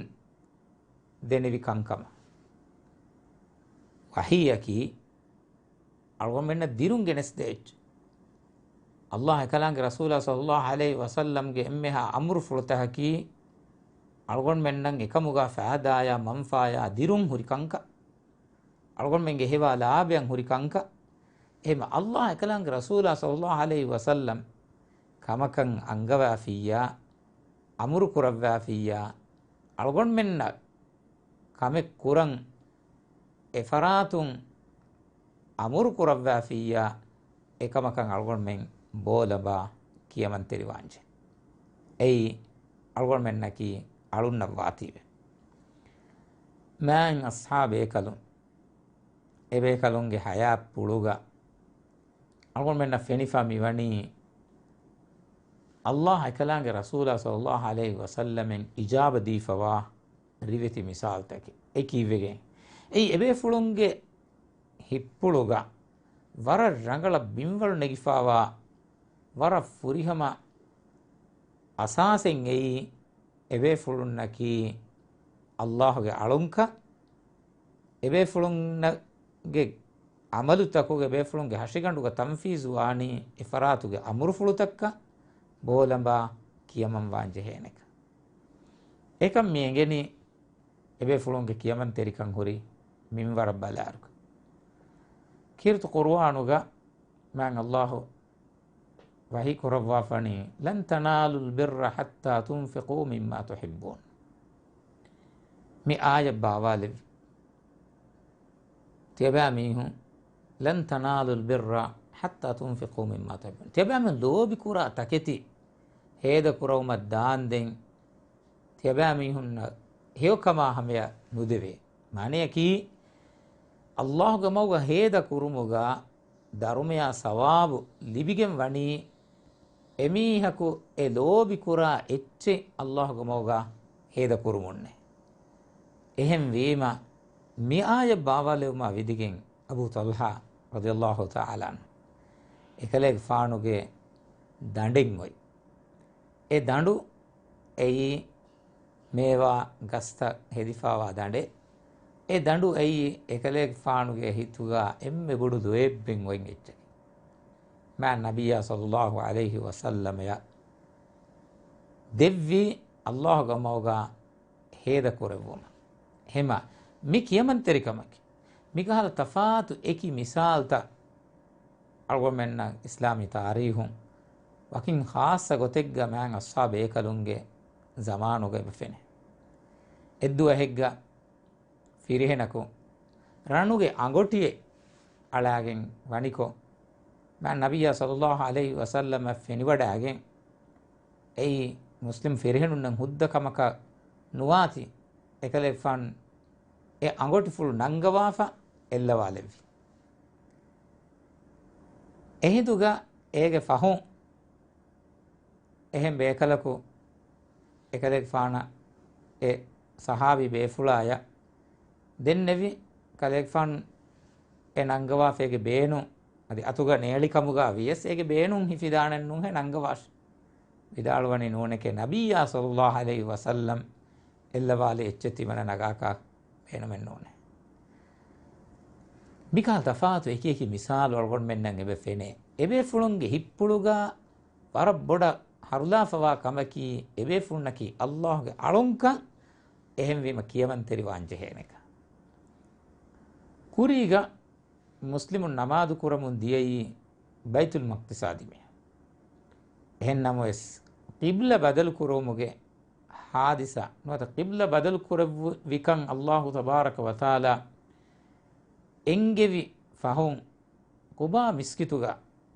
ދެނެވި ކަންކަމަށް. ވަޙީއަކީ އަޅުގަނޑުމެންނަށް ދިރުން ގެނެސްދޭ އެއްޗެއް. ﷲ އެކަލާނގެ ރަސޫލާ ޞައްލައްލާހު ޢަލައިހި ވަސައްލަމްގެ އެންމެހާ އަމުރުފުޅުތަކަކީ އަޅުގަނޑުމެންނަށް އެކަމުގަ ފައިދާޔާ މަންފާޔާ ދިރުން ހުރި ކަންކަން. އަޅުގަނޑުމެންގެ ހެވާ ލާބަޔަށް ހުރި ކަންކަން. އެހެން ﷲ އެކަލާނގެ ރަސޫލާ ޞައްލައްލާހު ޢަލައިހި ވަސައްލަމް ކަމަކަށް އަންގަވާފިއްޔާ، އަމުރު ކުރައްވާފިއްޔާ، އަޅުގަނޑުމެންނަށް ކަމެއް ކުރަން އެފަރާތުން އަމުރު ކުރައްވާފިއްޔާ، އެކަމަކަށް އަޅުގަނޑުމެން ބޯލަނބާ ކިޔަމަންތެރިވާންޖެ. އެއީ އަޅުގަނޑުމެންނަކީ އަޅުންނަށް ވާތީވެ. މާތް އަޞްޙާބޭކަލުން، އެބޭކަލުންގެ ޙަޔާތް ޕުޅުގަ އަޅުގަނޑުމެންނަށް ފެނިފަ މިވަނީ، ﷲ އެކަލާނގެ ރަސޫލާ ޞައްލައްލާހު ޢަލައިހި ވަސައްލަމަށް އިޖާބަ ދީފަވާ ރިވެތި މިސާލުތަކެއް. އެ ކީއްވެގެން؟ އެއީ އެބޭފުޅުންގެ ހިތްޕުޅުގަ ވަރަށް ރަނގަޅަށް ބިންވަޅު ނެގިފަވާ ވަރަށް ފުރިހަމަ އަސާސެއް އެއީ، އެބޭފުޅުންނަކީ ﷲ ގެ އަޅުންކަން، އެބޭފުޅުންގެ ޢަމަލުތަކުގެ، އެބޭފުޅުންގެ ހަށިގަނޑުގަ ތަންފީޒުވާނީ އެފަރާތުގެ އަމުރުފުޅުތަކަށް ބޯލަނބާ ކިޔަމަންވާން ޖެހޭނެކަން. އެކަން މި އެނގެނީ، އެބޭފުޅުންގެ ކިޔަމަންތެރިކަން ހުރި މިންވަރަށް ބަލާއިރު، ކީރިތި ޤުރުއާނުގަ މާތް ﷲ ވަޙީ ކުރައްވާފަނީ، "لن تنالوا البر حتى تنفقوا مما تحبون." މި އާޔަތް ބާވާލެވި. ތިޔަބައިމީހުން، "لن تنالوا البر حتى تنفقوا مما تحبون." ތިޔަބައިމީހުން ލޯބިކުރާ ތަކެތި ހޭދަކުރައުމަށް ދާންދެން، ތިޔަބައިމީހުންނަށް ހެޔޮކަމާ ހަމަޔަށް ނުދެވޭ. މާނަޔަކީ، ﷲގެ މަގުގަ ހޭދަ ކުރުމުގަ ދަރުމަޔާ ސަވާބު ލިބިގެން ވަނީ، އެމީހަކު އެ ލޯބިކުރާ އެއްޗެއް ﷲގެ މަގުގަ ހޭދަ ކުރުމުންނޭ. އެހެންވީމަ، މި އާޔަތް ބާވާލެވުމާ ވިދިގެން އަބޫ ޠަލްޙާ ރަޟިޔަﷲ ތަޢާލާ ޢަންހު އެކަލޭގެފާނުގެ ދަނޑެއް އޮތް. އެ ދަނޑު އެއީ މޭވާ ގަސްތައް ހެދިފާވާ ދަނޑެއް. އެ ދަނޑު އެއީ އެކަލޭގެފާނުގެ ހިތުގަ އެންމެ ބޮޑު ލޯތްބެއް އޮތް އެއްޗެކޭ. މާތް ނަބިއްޔާ ޞައްލަﷲ ޢަލައިހި ވަސައްލަމަޔަށް ދެއްވީ ﷲގެ މަގުގަ ހޭދަ ކުރެއްވުމަށް. ހަމަ މި ކިޔަމަންތެރިކަމަކީ، މިކަހަލަ ތަފާތު އެކި މިސާލުތައް އަޅުގަނޑުމެންނަށް އިސްލާމީ ތާރީހުން ވަކިން ޚާއްޞަ ގޮތެއްގަ މާތް އަޞްޙާބު ބޭކަލުންގެ ޒަމާނުގަ އެބަ ފެނޭ. އެއްދުވަހެއްގަ ފިރިހެނަކު ރަނުގެ އަނގޮޓިއެއް އަޅާގެން ވަނިކޮށް، މާތް ނަބިއްޔާ ޞައްލަﷲ ޢަލައިހި ވަސައްލަމަށް ފެނިވަޑައިގެން، އެއީ މުސްލިމް ފިރިހެނުންނަށް ހުއްދަ ކަމަކަށް ނުވާތީ، އެކަލޭގެފާނު އެ އަނގޮޓިފުޅު ނަންގަވާފަ އެއްލަވާލެއްވި. އެހިނދުގަ އޭގެ ފަހުން އެހެން ބޭކަލަކު އެކަލޭގެފާނަށް އެ ޞަޙާބީ ބޭފުޅާޔަށް ދެންނެވި، ކަލޭގެފާނު އެ ނަންގަވާފަ އޭގެ ބޭނުން، އަދި އަތުގަ ނޭޅިކަމުގަ ވިޔަސް އޭގެ ބޭނުން ހިފިދާނެއްނޫންހޭ ނަންގަވާށޭ. ވިދާޅުވަނީ ނޫނެކޭ، ނަބިއްޔާ ޞައްލަﷲ ޢަލައިހި ވަސައްލަމަ އެއްލަވާލި އެއްޗެއް ތިމަންނަ ނަގާކަށް ބޭނުމެއްނޫނޭ. މިކަހަލަ ތަފާތު އެކިއެކި މިސާލު އަޅުގަނޑުމެންނަށް އެބަ ފެނޭ. އެބޭފުޅުންގެ ހިތްޕުޅުގަ ވަރަށް ބޮޑަށް ހަރުލާފަވާ ކަމަކީ، އެބޭފުޅުންނަކީ ﷲގެ އަޅުންކަން. އެހެންވީމަ ކިޔަމަންތެރިވާން ޖެހޭނެކަން. ކުރީގަ މުސްލިމުން ނަމާދު ކުރަމުން ދިޔައީ ބައިތުލް މަޤްދިސާ ދިމާޔަށް. އެހެންނަމަވެސް، ޤިބްލަ ބަދަލު ކުރުވުމުގެ ޙާދިސާ ނުވަތަ ޤިބްލަ ބަދަލު ކުރެއްވިކަން ﷲ ތަބާރަކަ ވަތަޢާލާ އެންގެވި ފަހުން، ޤުބާ މިސްކިތުގަ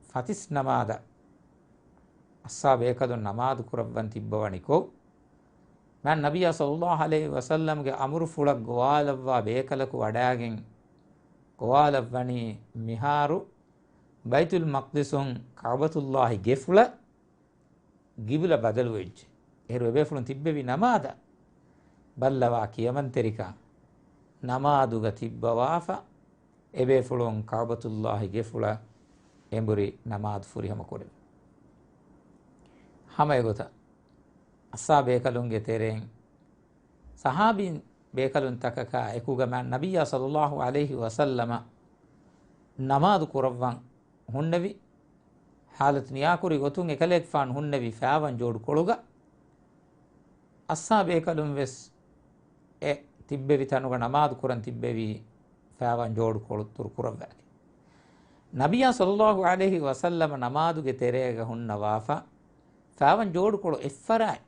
ފަތިސް ނަމާދަށް އަޞްޙާބު ބޭކަލުން ނަމާދު ކުރައްވަން ތިއްބަވަނިކޮށް، މާތް ނަބިއްޔާ ޞައްލަﷲ ޢަލައިހި ވަސައްލަމްގެ އަމުރުފުޅަށް ގޮވާލައްވާ ބޭކަލަކު ވަޑައިގެން ގޮވާލައްވަނީ، މިހާރު ބައިތުލް މަޤްދިސުން ކަޢުބަތުﷲ ގެފުޅަށް ޤިބްލަ ބަދަލުވެއްޖެ. އޭރު އެބޭފުޅުން ތިއްބެވި ނަމާދަށް ބައްލަވާ ކިޔަމަންތެރިކަން، ނަމާދުގަ ތިއްބަވާފަ، އެބޭފުޅުން ކަޢުބަތުﷲ ގެފުޅަށް އެނބުރި ނަމާދު ފުރިހަމަ ކުރެވި. ހަމަ އެގޮތަށް، އަޞްޙާބު ބޭކަލުންގެ ތެރެއިން ޞަޙާބީން ބޭކަލުން ތަކަކާ އެކުގަ މާތް ނަބިއްޔާ ޞައްލަﷲ ޢަލައިހި ވަސައްލަމަ ނަމާދު ކުރައްވަން ހުންނެވި ޙާލަތު ނިޔާކުރި ގޮތުން އެކަލޭގެފާނު ހުންނެވި ފައިވަން ޖޯޑުކޮޅުގަ، އަޞްޙާބު ބޭކަލުން ވެސް އެ ތިއްބެވި ތަނުގަ ނަމާދު ކުރަން ތިއްބެވީ ފައިވަން ޖޯޑުކޮޅު ދުރު ކުރައްވާގެން. ނަބިއްޔާ ޞައްލަﷲ ޢަލައިހި ވަސައްލަމަ ނަމާދުގެ ތެރޭގަ ހުންނަވާފަ، ފައިވަން ޖޯޑުކޮޅު އެއްފަރާތް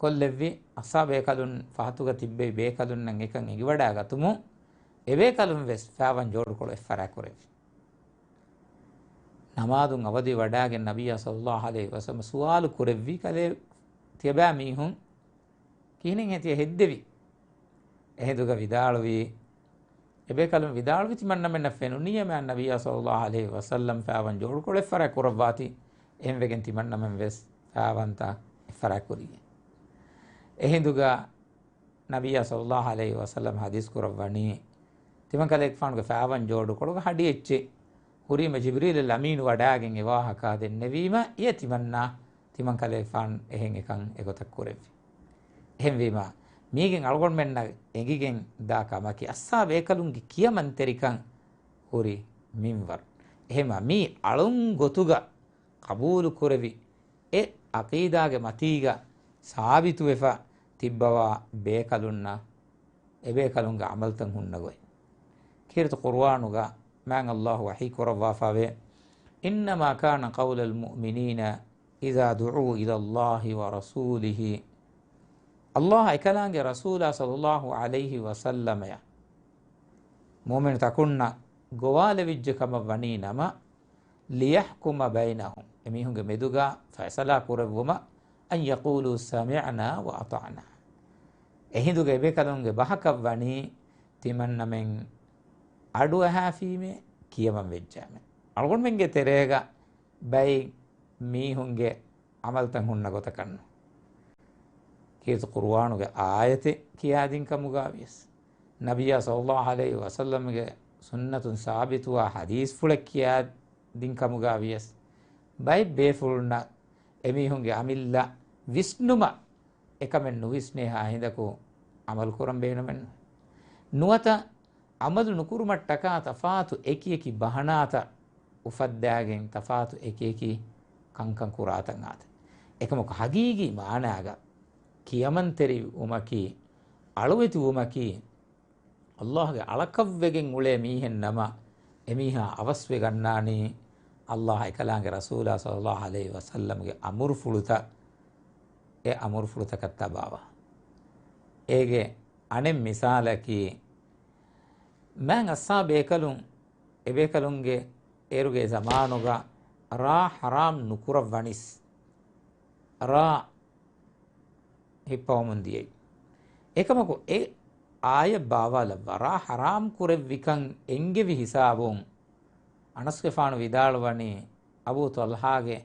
ކޮށްލެއްވި، އަޞްޙާބު ބޭކަލުން ފަހަތުގަ ތިއްބެވި ބޭކަލުންނަށް އެކަން އެނގިވަޑައިގަތުމުން، އެބޭކަލުން ވެސް ފައިވަން ޖޯޑުކޮޅު އެއްފަރާތް ކުރެއްވި. ނަމާދުން އަވަދިވަޑައިގެން ނަބިއްޔާ ޞައްލަﷲ ޢަލައިހި ވަސައްލަމަ ސުވާލު ކުރެއްވި، ކަލޭ ތިޔަބައިމީހުން ކިހިނެއްހޭ ތިޔަ ހެއްދެވީ؟ އެހިނދުގަ ވިދާޅުވީ، އެބޭކަލުން ވިދާޅުވީ، ތިމަންނަމެންނަށް ފެނުނީއޭ މާތް ނަބިއްޔާ ޞައްލަﷲ ޢަލައިހި ވަސައްލަމް ފައިވަން ޖޯޑުކޮޅު އެއްފަރާތް ކުރައްވާތީ، އެހެންވެގެން ތިމަންނަމެން ވެސް ފައިވަންތައް އެއްފަރާތް ކުރީ. އެހިނދުގަ ނަބިއްޔާ ޞައްލަﷲ ޢަލައިހި ވަސައްލަމަ ޙަދީޘް ކުރައްވަނީ، ތިމަން ކަލޭގެފާނުގެ ފައިވަން ޖޯޑުކޮޅުގަ ހަޑި އެއްޗެއް ހުރީމަ ޖިބްރީލު އަމީނު ވަޑައިގެން އެ ވާހަކަ ދެންނެވީމަ، އެ ތިމަންނަ ތިމަން ކަލޭގެފާނު އެހެން އެކަން އެގޮތަށް ކުރެއްވި. އެހެންވީމަ، މީގެން އަޅުގަނޑުމެންނަށް އެނގިގެން ދާ ކަމަކީ، އައްސާ ބޭކަލުންގެ ކިޔަމަންތެރިކަން ހުރި މިންވަރު. އެހެންވީމަ، މީ އަޅުން ގޮތުގަ ޤަބޫލު ކުރެވި، އެ ޢަޤީދާގެ މަތީގަ ސާބިތުވެފަ ތިއްބަވާ ބޭކަލުންނަށް އެބޭކަލުންގެ ޢަމަލުތައް ހުންނަ ގޮތް. ކީރިތި ޤުރުއާނުގަ މާތް ﷲ ވަޙީ ކުރައްވާފަވޭ، إنما كان قول المؤمنين إذا دعوا إلى الله ورسوله. ﷲ އެކަލާނގެ ރަސޫލާ ޞައްލަﷲ ޢަލައިހި ވަސައްލަމަޔަށް މުއުމިނު ތަކުންނަށް ގޮވާލެވިއްޖެ ކަމަށް ވަނީ ނަމަ، ليحكم بينهم، އެމީހުންގެ މެދުގަ ފައިސަލާ ކުރެއްވުމަށް، أن يقولوا سمعنا وأطعنا، އެހިނދުގެ އެބޭކަލުންގެ ބަހަކަށް ވަނީ ތިމަންނަމެން އަޑުއަހާފީމޭ ކިޔަމަން ވެއްޖާމެ. އަޅުގަނޑުމެންގެ ތެރޭގަ ބައެއް މީހުންގެ ޢަމަލުތައް ހުންނަ ގޮތަކަށްނު. ކީރިތި ޤުރުއާނުގެ އާޔަތެއް ކިޔާދިން ކަމުގަ ވިޔަސް، ނަބިއްޔާ ޞައްލަﷲ ޢަލައިހި ވަސައްލަމްގެ ސުންނަތުން ސާބިތުވާ ޙަދީޘްފުޅެއް ކިޔާދިން ކަމުގަ ވިޔަސް، ބައެއް ބޭފުޅުންނަށް އެމީހުންގެ އަމިއްލަ ވިސްނުމަށް އެކަމެއް ނުވިސްނޭހާ ހިނދަކު ޢަމަލު ކުރަން ބޭނުމެއްނު. ނުވަތަ ޢަމަލު ނުކުރުމަށްޓަކާ ތަފާތު އެކިއެކި ބަހަނާތައް އުފައްދާގެން ތަފާތު އެކިއެކި ކަންކަން ކުރާތަން އާތަ. އެކަމަކު ޙަޤީޤީ މާނާގަ ކިޔަމަންތެރިވުމަކީ، އަޅުވެތިވުމަކީ، ﷲގެ އަޅަކަށްވެގެން އުޅޭ މީހެއް ނަމަ، އެމީހާ އަވަސްވެގަންނާނީ، ﷲ އެކަލާނގެ ރަސޫލާ ޞައްލަﷲ ޢަލައިހި ވަސައްލަމްގެ އަމުރުފުޅުތައް، އެ އަމުރުފުޅުތަކަށް ތަބާވާ. އޭގެ އަނެއް މިސާލަކީ، މާތް އަޞްޙާބޭކަލުން، އެބޭކަލުންގެ އޭރުގެ ޒަމާނުގަ ރާ ޙަރާމް ނުކުރައްވަނިސް، ރާ ހިއްޕަވަމުން ދިޔައީ. އެކަމަކު އެ އާޔަތް ބާވާލައްވާ، ރާ ޙަރާމް ކުރެއްވިކަން އެންގެވި ހިސާބުން، އަނަސްގެފާނު ވިދާޅުވަނީ، އަބޫ ޠަލްޙާގެ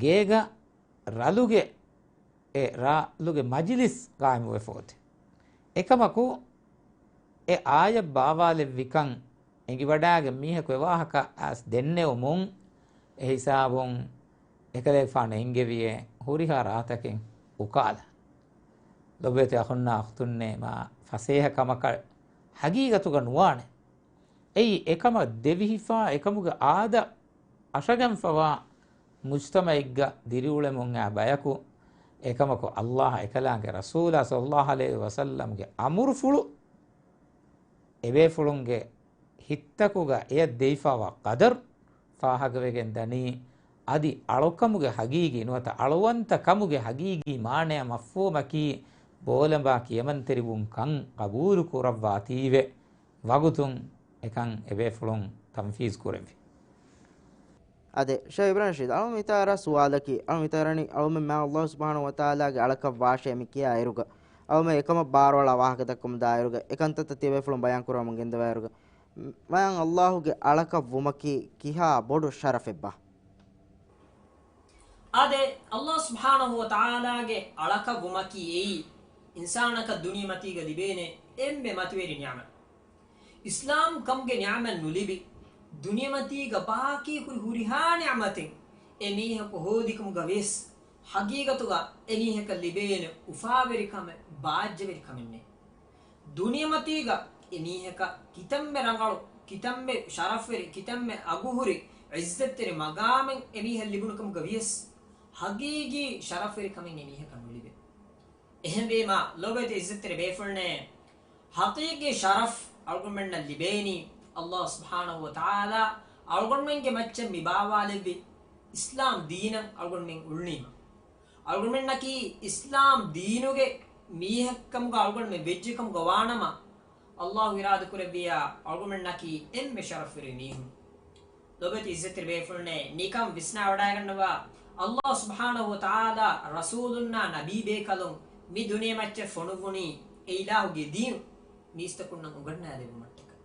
ގޭގަ ރަލުގެ، އެ ރަލުގެ މަޖިލިސް ޤާއިމުވެފަ އޮތީ. އެކަމަކު އެ އާޔަތް ބާވާލެއްވިކަން އެނގިވަޑާގެން މީހަކު އެ ވާހަކަ އައިސް ދެންނެވުމުން، އެ ހިސާބުން އެކަލޭގެފާނު އެންގެވިއޭ ހުރިހާ ރާތަކެއް އުކާލަ. ލޮބުވެތި އަޚުންނާ އުޚްތުންނޭ، މާ ފަސޭހަ ކަމަކަށް ޙަޤީޤަތުގަ ނުވާނެ. އެއީ އެކަމަށް ދެވިހިފާ، އެކަމުގެ އާދަ އަށަގަންފަވާ މުޖްތަމަޢެއްގަ ދިރިއުޅެމުން އައި ބަޔަކު، އެކަމަކު ﷲ އެކަލާނގެ ރަސޫލާ ޞައްލަﷲ ޢަލައިހި ވަސައްލަމްގެ އަމުރުފުޅު އެބޭފުޅުންގެ ހިތްތަކުގަ އެޔަށް ދެވިފާވާ ޤަދަރު ފާހަގަވެގެން ދަނީ، އަދި އަޅުކަމުގެ ޙަޤީޤީ ނުވަތަ އަޅުވަންތަ ކަމުގެ ޙަޤީޤީ މާނަޔާ މަފްހޫމަކީ ބޯލަނބާ ކިޔަމަންތެރިވުން ކަން ޤަބޫލު ކުރައްވާތީވެ، ވަގުތުން އެކަން އެބޭފުޅުން ތަންފީޒު ކުރެއްވި. އާދެ، ޝޭޚް އިބްރާހިމް ރަޝީދު، އަޅުމެން ހިތާރާ ސުވާލަކީ، އަޅުމެން ހިތާރަނީ އަޅުމެން މާތް ﷲ ސުބްޙާނަހޫ ވަތަޢާލާގެ އަޅަކަށް ވާށޭ މި ކިޔާ އިރުގަ، އަޅުމެން އެކަމަށް ބާރުއަޅާ ވާހަކަ ދައްކަމުން ދާއިރުގަ، އެކަންތައްތައް ތިޔަބޭފުޅުން ބަޔާން ކުރަމުން ގެންދަވާއިރުގަ، މާތް ﷲ ގެ އަޅަކަށް ވުމަކީ ކިހާ ބޮޑު ޝަރަފެއްބާ؟ އާދެ، ﷲ ސުބްޙާނަހޫ ވަތަޢާލާގެ އަޅަކަށް ވުމަކީ އެއީ އިންސާނަކަށް ދުނިޔެމަތީގަ ލިބޭނެ އެންމެ މަތިވެރި ނިޢުމަތް. އިސްލާމް ކަމުގެ ނިޢުމަތް ނުލިބި، ދުނިޔެމަތީގަ ބާކީ ހުރި ހުރިހާ ނިޢުމަތެއް އެ މީހަކު ހޯދިކަމުގަ ވިޔަސް، ޙަޤީޤަތުގަ އެ މީހަކަށް ލިބޭނެ އުފާވެރިކަމެއް، ބާއްޖަވެރިކަމެއް ނެތް. ދުނިޔެމަތީގަ އެ މީހަކަށް ކިތަންމެ ރަނގަޅު، ކިތަންމެ ޝަރަފްވެރި، ކިތަންމެ އަގުހުރި، ޢިއްޒަތްތެރި މަގާމެއް އެ މީހަށް ލިބުނު ކަމުގަ ވިޔަސް، ޙަޤީޤީ ޝަރަފްވެރިކަމެއް އެ މީހަކަށް ނުލިބޭ. އެހެންވީމާ، ލޮބުވެތި ޢިއްޒަތްތެރި ބޭފުޅުންނޭ، ޙަޤީޤީ ޝަރަފް އަޅުގަނޑުމެންނަށް ލިބޭނީ، ﷲ ސުބްޙާނަހޫ ވަތަޢާލާ އަޅުގަނޑުމެންގެ މައްޗަށް މި ބާވާލެއްވި އިސްލާމް ދީނަށް އަޅުގަނޑުމެން އުޅުނީމަ. އަޅުގަނޑުމެންނަކީ އިސްލާމް ދީނުގެ މީހެއްކަމުގަ އަޅުގަނޑުމެން ވެއްޖެ ކަމުގަ ވާނަމަ، ﷲ އިރާދަކުރެއްވިޔާ އަޅުގަނޑުމެންނަކީ އެންމެ ޝަރަފްވެރި މީހުން. ލޮބުވެތި ޢިއްޒަތްތެރި ބޭފުޅުންނޭ، ނިކަން ވިސްނާވަޑައިގަންނަވާ، ﷲ ސުބްޙާނަހޫ ވަތަޢާލާ ރަސޫލުންނާ ނަބީ ބޭކަލުން މި ދުނިޔެމައްޗަށް ފޮނުއްވުނީ އެ އިލާހުގެ ދީނު މީސްތަކުންނަށް އުނގަންނާލެއްވުމަށްޓަކައި.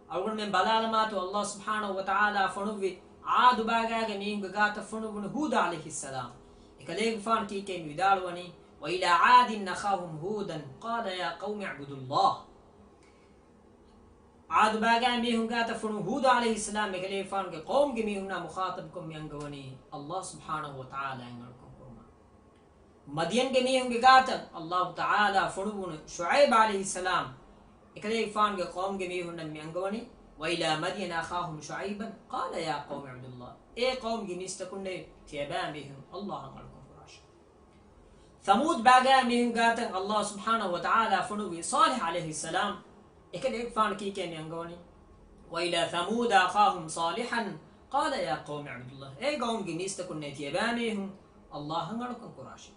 އަޅުގަނޑުމެން ބަލާލަމާތޯ، ﷲ ސުބްޙާނަހޫ ވަތަޢާލާ ފޮނުއްވި ޢާދު ބާގާގެ މީހުންގެ ގާތަށް ފޮނުއްވުނު ހޫދު ޢަލައިހިއްސަލާމް. އެކަލޭގެފާނު ކީކޭ މި ވިދާޅުވަނީ، وإلى عاد أخاهم هودا قال يا قوم اعبدوا الله. ޢާދު ބާގާ މީހުން ގާތަށް ފޮނު ހޫދު ޢަލައިހިއްސަލާމް އެކަލޭގެފާނުގެ ޤައުމުގެ މީހުންނާ މުޚާޠަބުކޮށް މި އަންގަވަނީ، ﷲ ސުބްޙާނަހޫ ވަތަޢާލާއަށް އަޅުކަން ކުރުމަށް. މަދްޔަންގެ މީހުންގެ ގާތަށް ﷲ ތަޢާލާ ފޮނުއްވުނު ޝުޢައިބު ޢަލައިހިއްސަލާމް އެކަލޭގެފާނުގެ ޤައުމުގެ މީހުންނަށް މި އަންގަވަނީ، وإلى مدين أخاهم شعيبا قال يا قوم اعبدوا الله. އޭ ޤައުމުގެ މީސްތަކުންނޭ، ތިޔަބައިމީހުން ﷲ އަށް އަޅުކަން ކުރާށޭ. ޘަމޫދު ބާގާ މީހުން ގާތަށް ﷲ ސުބްޙާނަހޫ ވަތަޢާލާ ފޮނުއްވި ޞާލިޙު ޢަލައިހިއްސަލާމް އެކަލޭގެފާނު ކީކޭ މި އަންގަވަނީ؟ وإلى ثمود أخاهم صالحا قال يا قوم اعبدوا الله. އޭ ޤައުމުގެ މީސްތަކުންނޭ ތިޔަބައިމީހުން ﷲ އަށް އަޅުކަން ކުރާށޭ.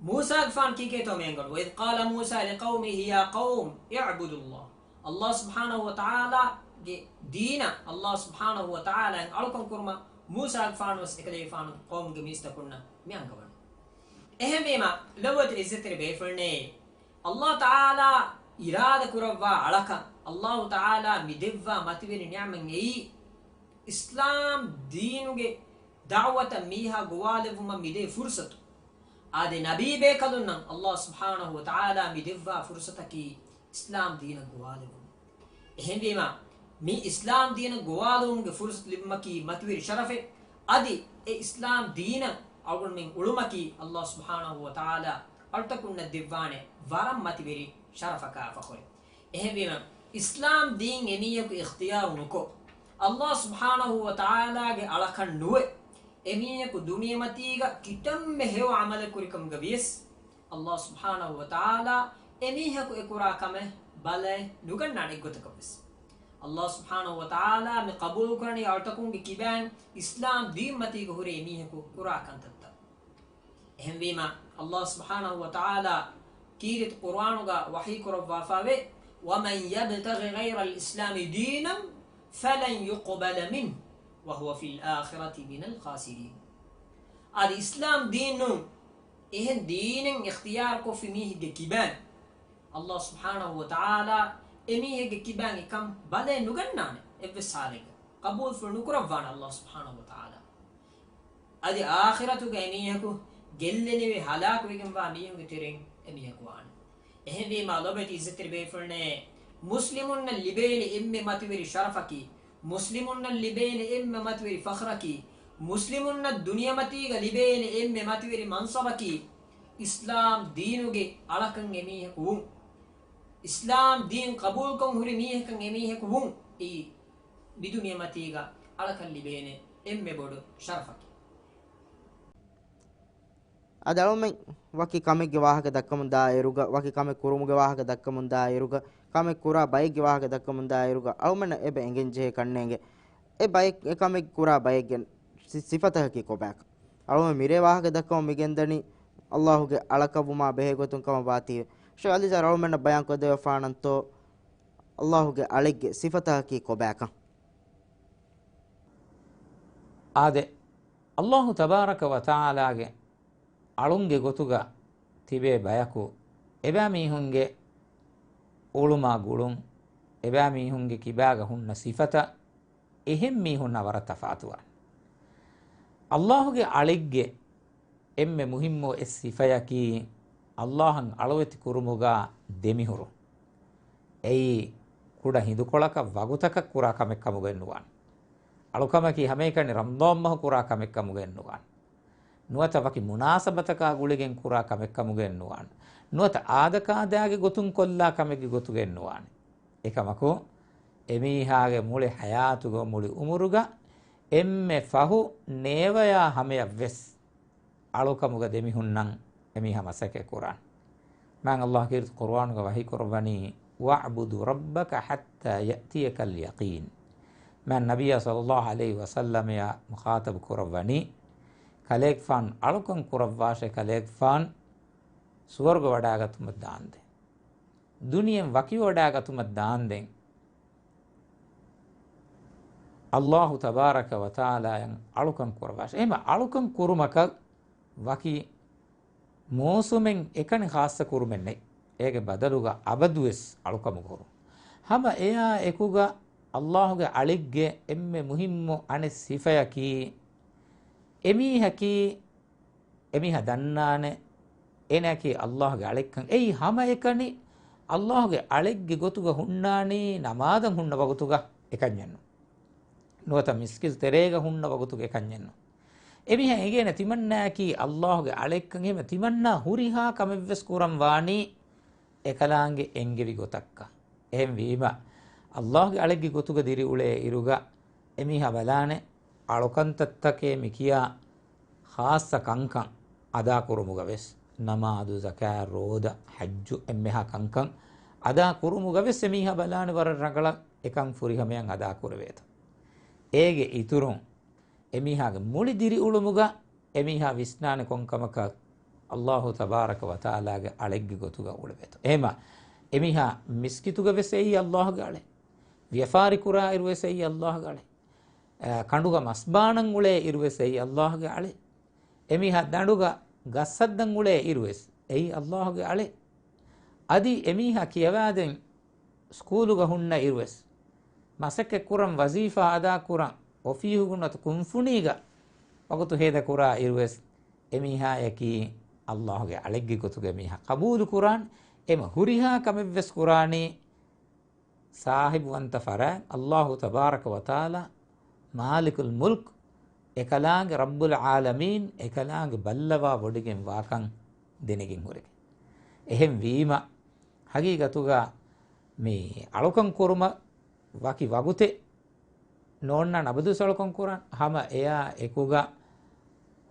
މޫސާގެފާނު ކީކޭތޯ މި އަންގަވަނީ؟ وإذ قال موسى لقومه يا قوم اعبدوا الله. ﷲ ސުބްޙާނަހޫ ވަތަޢާލާގެ ދީނަށް، ﷲ ސުބްޙާނަހޫ ވަތަޢާލާއަށް އަޅުކަން ކުރުމަށް މޫސާގެފާނުވެސް އެކަލޭގެފާނުގެ ޤައުމުގެ މީސްތަކުންނަށް މި އަންގަވަނީ. އެހެންވީމަ، ލޮބުވެތި ޢިއްޒަތްތެރި ބޭފުޅުންނޭ، ﷲ ތަޢާލާ އިރާދަ ކުރައްވާ އަޅަކަށް، ﷲ ތަޢާލާ މި ދެއްވާ މަތިވެރި ނިޢުމަތް އެއީ، އިސްލާމް ދީނުގެ ދަޢުވަތަށް މީހާ ގޮވާލެއްވުމަށް މިދޭ ފުރުޞަތު. އާދެ، ނަބީ ބޭކަލުންނަށް ﷲ ސުބްޙާނަހޫ ވަތަޢާލާ މި ދެއްވާ ފުރުޞަތަކީ، އިސްލާމް ދީނަށް ގޮވާލެވުން. އެހެންވީމަ، މި އިސްލާމް ދީނަށް ގޮވާލުމުގެ ފުރުޞަތު ލިބުމަކީ މަތިވެރި ޝަރަފެއް. އަދި އެ އިސްލާމް ދީނަށް އަޅުގަނޑުމެން އުޅުމަކީ ﷲ ސުބްޙާނަހޫ ވަތަޢާލާ އަޅުތަކުންނަށް ދެއްވާނެ ވަރަށް މަތިވެރި ޝަރަފަކާ ފަޚުރެއް. އެހެންވީމަ، އިސްލާމް ދީން އެމީހަކު އިޚްތިޔާރު ނުކޮށް، ﷲ ސުބްޙާނަހޫ ވަތަޢާލާގެ އަޅަކަށް ނުވެ، އެމީހަކު ދުނިޔެމަތީގަ ކިތަންމެ ހެޔޮ ޢަމަލެއް ކުރިކަމުގަ ވިޔަސް، ﷲ ސުބްޙާނަހޫ ވަތަޢާލާ އެމީހަކު އެކުރާ ކަމެއް ބަލައެއް ނުގަންނާނެ އެއްގޮތަކަށްވެސް. ﷲ ސުބްޙާނަހޫ ވަތަޢާލާ މި ޤަބޫލުކުރަނީ އަޅުތަކުންގެ ކިބައިން އިސްލާމް ދީންމަތީގަ ހުރި އެމީހަކު ކުރާ ކަންތައްތައް. އެހެންވީމަ، ﷲ ސުބްޙާނަހޫ ވަތަޢާލާ ކީރިތި ޤުރުއާނުގަ ވަޙީ ކުރައްވާފައިވޭ، ومن يبتغ غير الإسلام دينا فلن يقبل منه وهو في الآخرة من الخاسرين. އަދި އިސްލާމް ދީން ނޫން، އެހެން ދީނެއް އިޚްތިޔާރުކޮށްފި މީހެއްގެ ކިބައިން، ﷲ ސުބްޙާނަހޫ ވަތަޢާލާ އެމީހެއްގެ ކިބައިން އެކަން ބަލައެއް ނުގަންނާނެ އެއްވެސް ޙާލެއްގަ. ޤަބޫލުފުޅު ނުކުރައްވާނެ ﷲ ސުބްޙާނަހޫ ވަތަޢާލާ. އަދި އާޚިރަތުގަ އެމީހަކު ގެއްލެނިވެ ހަލާކުވެގެންވާ މީހުންގެ ތެރެއިން އެމީހަކު ވާނެ. އެހެންވީމާ، ލޮބެތި ޢިއްޒަތްތެރި ބޭފުޅުންނޭ، މުސްލިމުންނަށް ލިބޭނެ އެންމެ މަތިވެރި ޝަރަފަކީ، މުސްލިމުންނަށް ލިބޭނެ އެންމެ މަތިވެރި ފަޚްރަކީ، މުސްލިމުންނަށް ދުނިޔެމަތީގަ ލިބޭނެ އެންމެ މަތިވެރި މަންޞަބަކީ، އިސްލާމް ދީނުގެ އަޅަކަށް އެމީހަކު ވުން. އިސްލާމް ދީން ޤަބޫލުކޮށް ހުރި މީހަކަށް އެމީހަކު ވުން އެއީ، މިދުނިޔެމަތީގަ އަޅަކަށް ލިބޭނެ އެންމެ ބޮޑު ޝަރަފަކީ. އަދި އަޅުމެން ވަކި ކަމެއްގެ ވާހަކަ ދައްކަމުން ދާއިރުގަ، ވަކި ކަމެއް ކުރުމުގެ ވާހަކަ ދައްކަމުން ދާއިރުގަ، ކަމެއް ކުރާ ބައެއްގެ ވާހަކަ ދައްކަމުން ދާއިރުގަ، އަޅުމެންނަށް އެބަ އެނގެން ޖެހޭ ކަންނޭނގެ، އެ ބައެއް އެ ކަމެއް ކުރާ ބައެއްގެ ސި-، ސިފަތަކަކީ ކޮބާކަން. އަޅުމެން މިރޭ ވާހަކަ ދައްކަމުން މިގެންދަނީ، ﷲ ގެ އަޅަކަށް ވުމާ ބެހޭ ގޮތުން ކަމަށް ވާތީވެ. ޝޭޚް އަލީޒާ އަޅުމެންނަށް ބަޔާން ކޮށްދެވިފާނަންތޯ، ﷲ ގެ އަޅެއްގެ ސިފަތަކަކީ ކޮބާކަން. އާދެ، ﷲ ތަބާރަކަ ވަތަޢާލާގެ އަޅުންގެ ގޮތުގަ ތިބޭ ބަޔަކު، އެބައިމީހުންގެ އުޅުމާ ގުޅުން، އެބައިމީހުންގެ ކިބާގަ ހުންނަ ސިފަތައް އެހެން މީހުންނާ ވަރަށް ތަފާތުވާނެ. ﷲ ގެ އަޅެއްގެ އެންމެ މުހިއްމު އެއް ސިފަޔަކީ، ﷲ އަށް އަޅުވެތި ކުރުމުގަ ދެމިހުރުން. އެއީ، ކުޑަ ހިނދުކޮޅަކަށް ވަގުތަކަށް ކުރާ ކަމެއް ކަމުގައެއް ނުވާނެ. އަޅުކަމަކީ ހަމައެކަނި ރަމަޟާން މަހު ކުރާ ކަމެއް ކަމުގައެއް ނުވާނެ. ނުވަތަ ވަކި މުނާސަބަތަކާ ގުޅިގެން ކުރާ ކަމެއް ކަމުގައެއް ނުވާނެ. ނުވަތަ އާދަކާދައިގެ ގޮތުން ކޮށްލާ ކަމެއްގެ ގޮތުގައެއް ނުވާނެ. އެކަމަކު، އެމީހާގެ މުޅި ޙަޔާތުގަ މުޅި އުމުރުގަ އެންމެ ފަހު ނޭވަޔާ ހަމަޔަށްވެސް އަޅުކަމުގަ ދެމިހުންނަން އެމީހާ މަސައްކަތް ކުރާނެ. މާތް ﷲ ކީރިތި ޤުރުއާނުގަ ވަޙީ ކުރައްވަނީ، "واعبد ربك حتى يأتيك اليقين." މާތް ނަބިއްޔާ ޞައްލައްލާހު ޢަލައިހި ވަސައްލަމައާ މުޚާޠަބު ކުރައްވަނީ، ކަލޭގެފާނު އަޅުކަން ކުރައްވާށޭ، ކަލޭގެފާނު ސުވަރުގެ ވަޑާގަތުމަށް ދާންދެން. ދުނިޔެން ވަކިވެވަޑާގަތުމަށް ދާންދެން ﷲ ތަބާރަކަ ވަތަޢާލާއަށް އަޅުކަން ކުރައްވާށޭ. އެހެން އަޅުކަން ކުރުމަކަށް ވަކި މޫސުމެއް އެކަނި ޚާއްޞަ ކުރުމެއް ނެތް. އޭގެ ބަދަލުގަ އަބަދުވެސް އަޅުކަމުގަ ހުރުން. ހަމަ އެއާ އެކުގަ ﷲ ގެ އަޅެއްގެ އެންމެ މުހިއްމު އަނެއް ސިފަޔަކީ، އެމީހަކީ އެމީހާ ދަންނާނެ، އޭނައަކީ ﷲ ގެ އަޅެއްކަން. އެއީ ހަމައެކަނި ﷲ ގެ އަޅެއްގެ ގޮތުގަ ހުންނާނީ ނަމާދަށް ހުންނަ ވަގުތުގަ އެކަންޏެއްނު. ނުވަތަ މިސްކިތު ތެރޭގަ ހުންނަ ވަގުތުގަ އެކަންޏެއްނު. އެމީހާ އެނގޭނެ ތިމަންނާއަކީ ﷲ ގެ އަޅެއްކަން. އެހެންވެ ތިމަންނާ ހުރިހާ ކަމެއްވެސް ކުރަން ވާނީ އެކަލާނގެ އެންގެވި ގޮތަށްކަން. އެހެންވީމަ، ﷲ ގެ އަޅެއްގެ ގޮތުގަ ދިރިއުޅޭ އިރުގަ އެމީހާ ބަލާނެ އަޅުކަންތައްތަކޭ މިކިޔާ ޚާއްޞަ ކަންކަން އަދާކުރުމުގަ ވެސް. ނަމާދު، ޒަކާތް، ރޯދަ، ޙައްޖު އެންމެހާ ކަންކަން އަދާ ކުރުމުގަވެސް އެމީހާ ބަލާނެ ވަރަށް ރަނގަޅަށް އެކަން ފުރިހަމަޔަށް އަދާ ކުރެވޭތޯ. އޭގެ އިތުރުން އެމީހާގެ މުޅި ދިރިއުޅުމުގަ އެމީހާ ވިސްނާނެ ކޮންކަމަކަށް އައްލާހު ތަބާރަކަ ވަތަޢާލާގެ އަޅެއްގެ ގޮތުގަ އުޅެވޭތޯ. އެހެމަ އެމީހާ މިސްކިތުގަވެސް އެއީ އައްލާހުގެ އަޅެއް. ވިޔަފާރި ކުރާ އިރުވެސް އެއީ އައްލާހުގެ އަޅެއް. އަ، ކަނޑުގަ މަސްބާނަން އުޅޭ އިރުވެސް އެއީ އައްލާހުގެ އަޅެއް. އެމީހާ ދަނޑުގަ ގަސް ހައްދަން އުޅޭ އިރުވެސް އެއީ އައްލާހުގެ އަޅެއް. އަދި އެމީހާ ކިޔަވާދޭން ސްކޫލުގަ ހުންނަ އިރުވެސް، މަސައްކަތް ކުރަން، ވަޒީފާ އަދާކުރަން، އޮފީހުގަ ނުވަތަ ކުންފުނީގަ ވަގުތު ހޭދަކުރާ އިރުވެސް، އެމީހާޔަކީ އައްލާހުގެ އަޅެއްގެ ގޮތުގަ އެމީހާ ޤަބޫލު ކުރާން. އެމަ ހުރިހާ ކަމެއްވެސް ކުރާނީ ސާހިބުވަންތަ ފަރާތް އައްލާހު ތަބާރަކަ ވަތަޢާލާ، މާލިކުލް މުލްކް، އެކަލާނގެ ރައްބުލް ޢާލަމީން، އެކަލާނގެ ބައްލަވާ ވޮޑިގެން ވާކަން ދެނެގެން ހުރެގެން. އެހެން ވީމަ، ހަގީގަތުގަ މި އަޅުކަން ކުރުމަށް ވަކި ވަގުތެއް ނޯންނާނެ އަބަދުވެސް އަޅުކަން ކުރަން. ހަމަ އެއާ އެކުގަ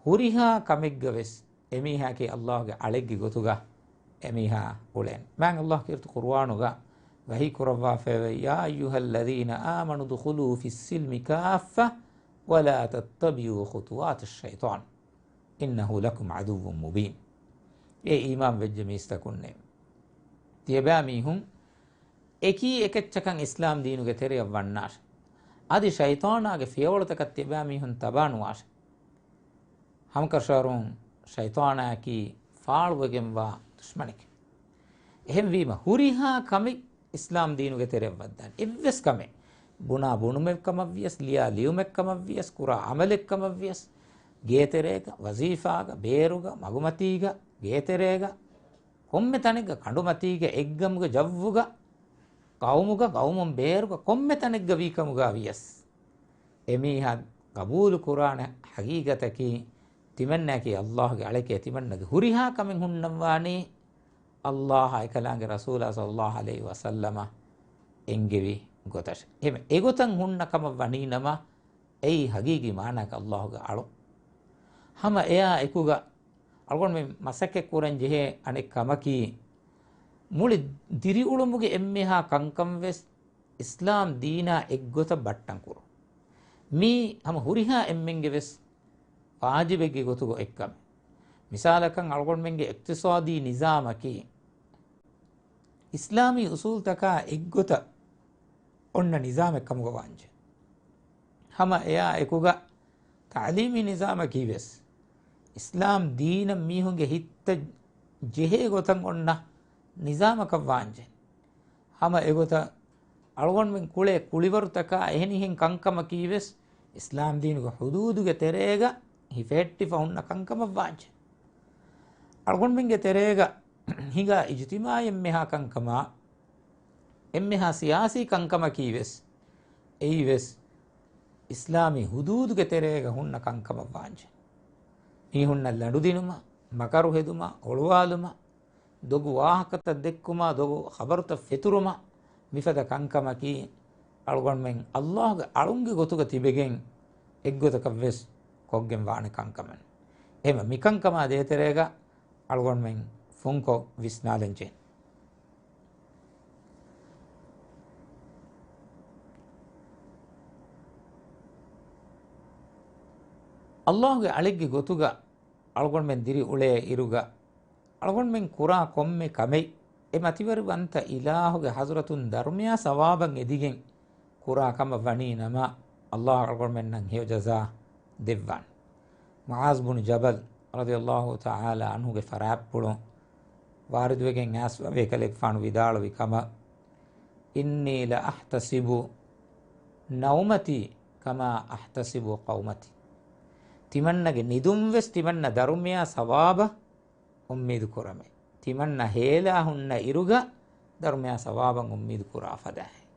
ހުރިހާ ކަމެއްގަ ވެސް އެމީހާއަކީ އައްލާހުގެ އަޅެއްގެ ގޮތުގަ އެމީހާ އުޅޭނެ. މާތް އައްލާހު ކީރިތި ޤުރުއާނުގަ ވަޙީ ކުރައްވާފައިވޭ، يا أيها الذين آمنوا ادخلوا في السلم كافة ولا تتبعوا خطوات الشيطان إنه لكم عدو مبين. އޭ އީމާން ވެއްޖެ މީސްތަކުންނޭ! ތިޔަބައިމީހުން އެކީ އެކައްޗަކަށް އިސްލާމް ދީނުގެ ތެރެއަށް ވަންނާށެ. އަދި ޝައިޠާނާގެ ފިޔަވަޅުތަކަށް ތިޔަބައިމީހުން ތަބާނުވާށެ. ހަމަކަށަވަރުން ޝައިޠާނާއަކީ ފާޅުވެގެންވާ ދުޝްމަނެކެވެ. އެހެންވީމަ ހުރިހާ ކަމެއް އިސްލާމް ދީނުގެ ތެރެއަށް ވައްދާނެ. އެއްވެސް ކަމެއް، ބުނާ ބުނުމެއްކަމަށްވިޔަސް، ލިޔާ ލިޔުމެއްކަމަށްވިޔަސް، ކުރާ ޢަމަލެއްކަމަށްވިޔަސް، ގޭތެރޭގަ، ވަޒީފާގަ، ބޭރުގަ، މަގުމަތީގަ، ގޭތެރޭގަ، ކޮންމެ ތަނެއްގަ، ކަނޑުމަތީގަ، އެއްގަމުގަ، ޖައްވުގަ، ޤައުމުގަ، ޤައުމުން ބޭރުގަ، ކޮންމެ ތަނެއްގަ ވީކަމުގަ ވިޔަސް، އެމީހާ ޤަބޫލު ކުރާނެ ޙަޤީޤަތަކީ، ތިމަންނައަކީ އައްލާހުގެ އަޅެކޭ. ތިމަންނަގެ ހުރިހާ ކަމެއް ހުންނަންވާނީ އައްލާހާ އެކަލާނގެ ރަސޫލާ ޞައްލައްލާހު ޢަލައިހި ވަސައްލަމަ އެންގެވި ގޮތަށް. އެހެން އެގޮތަށް ހުންނަ ކަމަށް ވަނީ ނަމަ، އެއީ ޙަޤީޤީ މާނައަކަށް އައްލާހުގެ އަޅު. ހަމަ އެއާ އެކުގަ އަޅުގަނޑުމެން މަސައްކަތް ކުރަން ޖެހޭ އަނެއް ކަމަކީ، މުޅި ދިރިއުޅުމުގެ އެންމެހާ ކަންކަން ވެސް އިސްލާމް ދީނާ އެއްގޮތަށް ބައްޓަން ކުރުން. މީ ހަމަ ހުރިހާ އެންމެންގެ ވެސް ވާޖިބެއްގެ ގޮތުގަ އެއްކަމެއް. މިސާލަކަށް، އަޅުގަނޑުމެންގެ އިޤްތިޞާދީ ނިޒާމަކީ، އިސްލާމީ އުސޫލްތަކާ އެއްގޮތަށް އޮންނަ ނިޒާމެއް ކަމުގަ ވާންޖެ. ހަމަ އެއާ އެކުގަ ތަޢުލީމީ ނިޒާމަކީ ވެސް އިސްލާމް ދީނަށް މީހުންގެ ހިތަށް ޖެހޭ ގޮތަށް އޮންނަ ނިޒާމަކަށް ވާންޖެ. ހަމަ އެގޮތަށް އަޅުގަނޑުމެން ކުޅޭ ކުޅިވަރުތަކާ އެހެނިހެން ކަންކަމަކީ ވެސް އިސްލާމް ދީނުގެ ޙުދޫދުގެ ތެރޭގަ ހިފެހެއްޓިފަ ހުންނަ ކަންކަމަށް ވާންޖެ. އަޅުގަނޑުމެންގެ ތެރޭގަ ހިނގާ އިޖުތިމާޢީ އެންމެހާ ކަންކަމާ، އެންމެހާ ސިޔާސީ ކަންކަމަކީ ވެސް، އެއީ ވެސް އިސްލާމީ ޙުދޫދުގެ ތެރޭގަ ހުންނަ ކަންކަމަށް ވާންޖެ. މީހުންނަށް ލަނޑުދިނުމަށް، މަކަރު ހެދުމަށް، އޮޅުވާލުމަށް، ދޮގު ވާހަކަތައް ދެއްކުމާ، ދޮގު ޚަބަރުތައް ފެތުރުމަށް، މިފަދަ ކަންކަމަކީ، އަޅުގަނޑުމެން އައްލާހުގެ އަޅުންގެ ގޮތުގަ ތިބެގެން އެއްގޮތަކަށް ވެސް ކޮށްގެން ވާނެ ކަންކަމެއް. އެހެންވެ، މިކަންކަމާ ދޭތެރޭގަ އަޅުގަނޑުމެން ފުންކޮށް ވިސްނާލަންޖެ. އައްލާހުގެ އަޅެއްގެ ގޮތުގަ އަޅުގަނޑުމެން ދިރި އުޅޭ އިރުގަ، އަޅުގަނޑުމެން ކުރާ ކޮންމެ ކަމެއް އެ މަތިވެރިވަންތަ އިލާހުގެ ޙަޟްރަތުން ދަރުމަޔާ ސަވާބަށް އެދިގެން ކުރާ ކަމަށް ވަނީ ނަމަ، އައްލާހު އަޅުގަނޑުމެންނަށް ހެޔޮ ޖަޒާ ދެއްވާނެ. މުޢާޛް ބުނު ޖަބަލް ރަޟިޔައްލާހު ތަޢާލާ ޢަންހުގެ ފަރާތްޕުޅުން ވާރިދުވެގެން އައިސްފަވޭ، ކަލޭގެފާނު ވިދާޅުވި ކަމަށް، إني لأحتسب نومتي كما أحتسب قومتي. ތިމަންނަގެ ނިދުން ވެސް ތިމަންނަ ދަރުމަޔާ ސަވާބަށް އުއްމީދު ކުރަމޭ. ތިމަންނަ ހޭލާ ހުންނަ އިރުގަ ދަރުމަޔާ ސަވާބަށް އުއްމީދު ކުރާ ފަދައިން.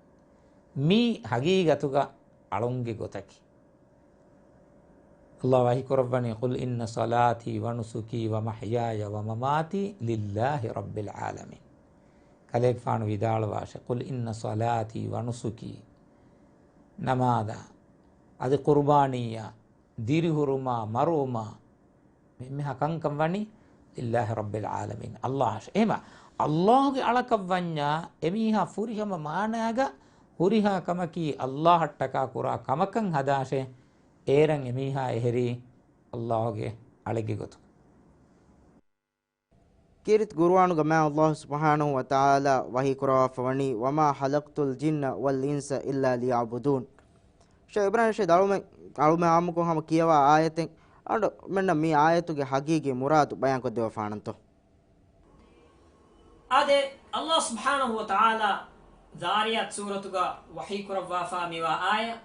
މީ ޙަޤީޤަތުގަ އަޅުންގެ ގޮތަކީ. އައްލާހު ވަޙީ ކުރައްވަނީ، قل إن صلاتي ونسكي ومحياي ومماتي لله رب العالمين. ކަލޭގެފާނު ވިދާޅުވާށެ، قل إن صلاتي ونسكي، ނަމާދާ، އަދި ޤުރުބާނީއާ، ދިރިހުރުމާ، މަރުވުމާ، މި އެންމެހާ ކަންކަން ވަނީ ލިއްލާހި ރައްބިލް ޢާލަމީން. ﷲ އަށެ. އެހެމަ ﷲ ގެ އަޅަކަށް ވަންޏާ އެމީހާ ފުރިހަމަ މާނާގަ ހުރިހާ ކަމަކީ ﷲ އަށްޓަކާ ކުރާ ކަމަކަށް ހަދާށޭ. އޭރަށް އެމީހާ އެހެރީ ﷲ ގެ އަޅެއްގެ ގޮތުގަ. ކީރިތި ޤުރުއާނުގަ މާތް ﷲ ސުބްޙާނަހޫ ވަތަޢާލާ ވަޙީ ކުރައްވާފަ ވަނީ، "وما خلقت الجن والإنس إلا ليعبدون." ޝޭޚް އިބްރާހީމް ޝޭޚް ދަޅުމެ، އަޅުމެ އާއްމުކޮށް ހަމަ ކިޔަވާ އާޔަތެއް އަޑު މެންނަށް މި އާޔަތުގެ ހަގީގީ މުރާދު ބަޔާންކޮށްދެއްވަފާނަންތޯ؟ އާދެ، ﷲ ސުބްޙާނަހޫ ވަތަޢާލާ ޛާރިޔާތް ސޫރަތުގަ ވަޙީ ކުރައްވާފާ މިވާ އާޔަތް،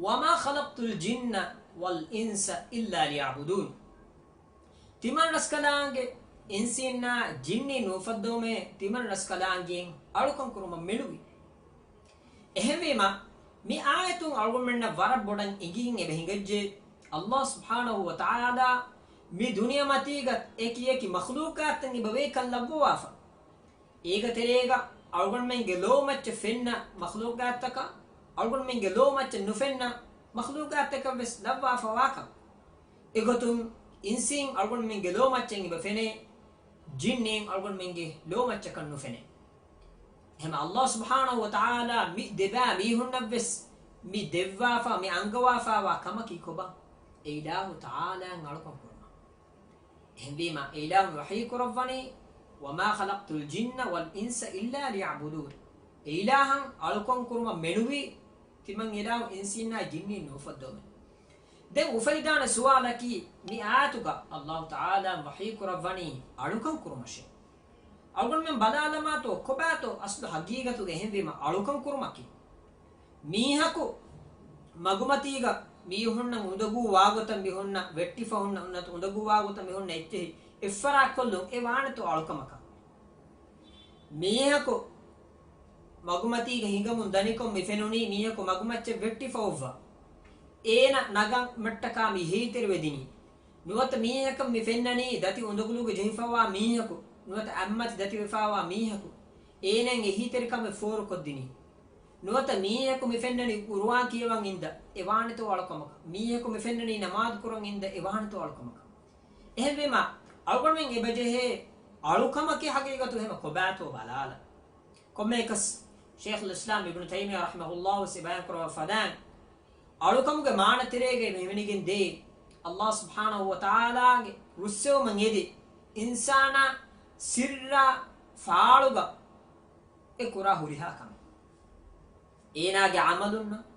"وما خلقت الجن والإنس إلا ليعبدون." ތިމަން ރަސްކަލާނގެ އިންސީންނާ ޖިންނީ ނޫފައްދަވުމޭ، ތިމަން ރަސްކަލާނގެއިން އަޅުކަން ކުރުމަށް މެނުވީ. އެހެންވީމަ، މި އާޔަތުން އަޅުގަނޑުމެންނަށް ވަރަށް ބޮޑަށް އެނގިގެން އެބަ ހިނގައްޖެ، ﷲ ސުބްޙާނަހޫ ވަތަޢާލާ މި ދުނިޔެމަތީގަ އެކި އެކި މަޚްލޫޤާތްތައް އެބަ ވޭކަން ލައްވަވާފަ. އޭގަ ތެރޭގަ އަޅުގަނޑުމެންގެ ލޯމައްޗަށް ފެންނަ މަޚްލޫޤާތްތަކާ، އަޅުގަނޑުމެންގެ ލޯމައްޗަށް ނުފެންނަ މަޚްލޫޤާތްތަކަށް ވެސް ލައްވާފަ ވާކަން. އެގޮތުން އިންސީން އަޅުގަނޑުމެންގެ ލޯމައްޗަށް އެބަ ފެނޭ، ޖިންނީން އަޅުގަނޑުމެންގެ ލޯމައްޗަކަށް ނުފެނޭ. އެހެން ﷲ ސުބްޙާނަހޫ ވަތަޢާލާ މި ދެބައި މީހުންނަށް ވެސް މި ދެއްވާފަ، މި އަންގަވާފައިވާ ކަމަކީ ކޮބާ؟ އެ އިލާހު ތަޢާލާއަށް އަޅުކަން ކުރުމަށް. އެހެންވީމަ، އެ އިލާހު ވަޙީ ކުރައްވަނީ، "وما خلقت الجن والإنس إلا ليعبدون." އެ އިލާހަށް އަޅުކަން ކުރުމަށް މެނުވީ، ތިމަން އިލާހު އިންސީންނާ ޖިންނީން ނޫފައްދަވުމެއް. ދެން އުފެދިދާނެ ސުވާލަކީ، މި އާޔަތުގަ ﷲ ތަޢާލާ ވަޙީ ކުރައްވަނީ އަޅުކަން ކުރުމަށޭ. އަޅުގަނޑުމެން ބަލާލަމާތޯ، ކޮބާތޯ އަސްލު ހަގީގަތުގަ އެހެންވީމަ އަޅުކަން ކުރުމަކީ؟ މީހަކު މަގުމަތީގަ މީހުންނަށް އުނދަގޫ ވާގޮތަށް މި ހުންނަ، ވެއްޓިފަ ހުންނަ، އުނދަގޫ ވާގޮތަށް މި ހުންނަ އެއްޗެހި އެއްފަރާތްކޮށްލުން އެ ވާނެތޯ އަޅުކަމަކަށް؟ މީހަކު މަގުމަތީގަ ހިނގަމުން ދަނިކޮށް މި ފެނުނީ މީހަކު މަގުމައްޗަށް ވެއްޓިފަ އޮއްވާ. އޭނަ ނަގަން މައްޓަކާ މި ހިތްތެރިވެދިނީ. ނުވަތަ މީހަކަށް މި ފެންނަނީ ދަތި އުނދަގުލުގަ ޖެހިފަވާ މީހަކު، ނުވަތަ އަތްމަތި ދަތިވެފަވާ މީހަކު، އޭނައަށް އެ ހިތްތެރިކަމެއް ފޯރުކޮށްދިނީ. ނުވަތަ މީހަކު މި ފެންނަނީ ޤުރުއާން ކިޔަވަން އިންދަ، އެ ވާނެތޯ އަޅުކަމަކަށް؟ މީހަކު މި ފެންނަނީ ނަމާދު ކުރަން އިންދަ، އެ ވާނެތޯ އަޅުކަމަކަށް؟ އެހެންވީމަ، އަޅުގަނޑުމެން އެބަޖެހޭ އަޅުކަމަކީ ހަގީގަތު ހަމަ ކޮބާތޯ ބަލާލަ. ކޮންމެއަކަސް، ޝޭޚުލް އިސްލާމް އިބްނު ތައިމިއްޔާ ރަޙިމަހުﷲ ވެސް އެ ބަޔާން ކުރައްވާ ފަދައިން، އަޅުކަމުގެ މާނަ ތެރޭގައި މި ހިމެނިގެން ދޭ، ﷲ ސުބްޙާނަހޫ ވަތަޢާލާގެ ރުއްސެވުމަށް އެދި، އިންސާނާ ސިއްރާ ފާޅުގަ އެ ކުރާ ހުރިހާ ކަމެއް. އޭނާގެ ޢަމަލުންނަށް،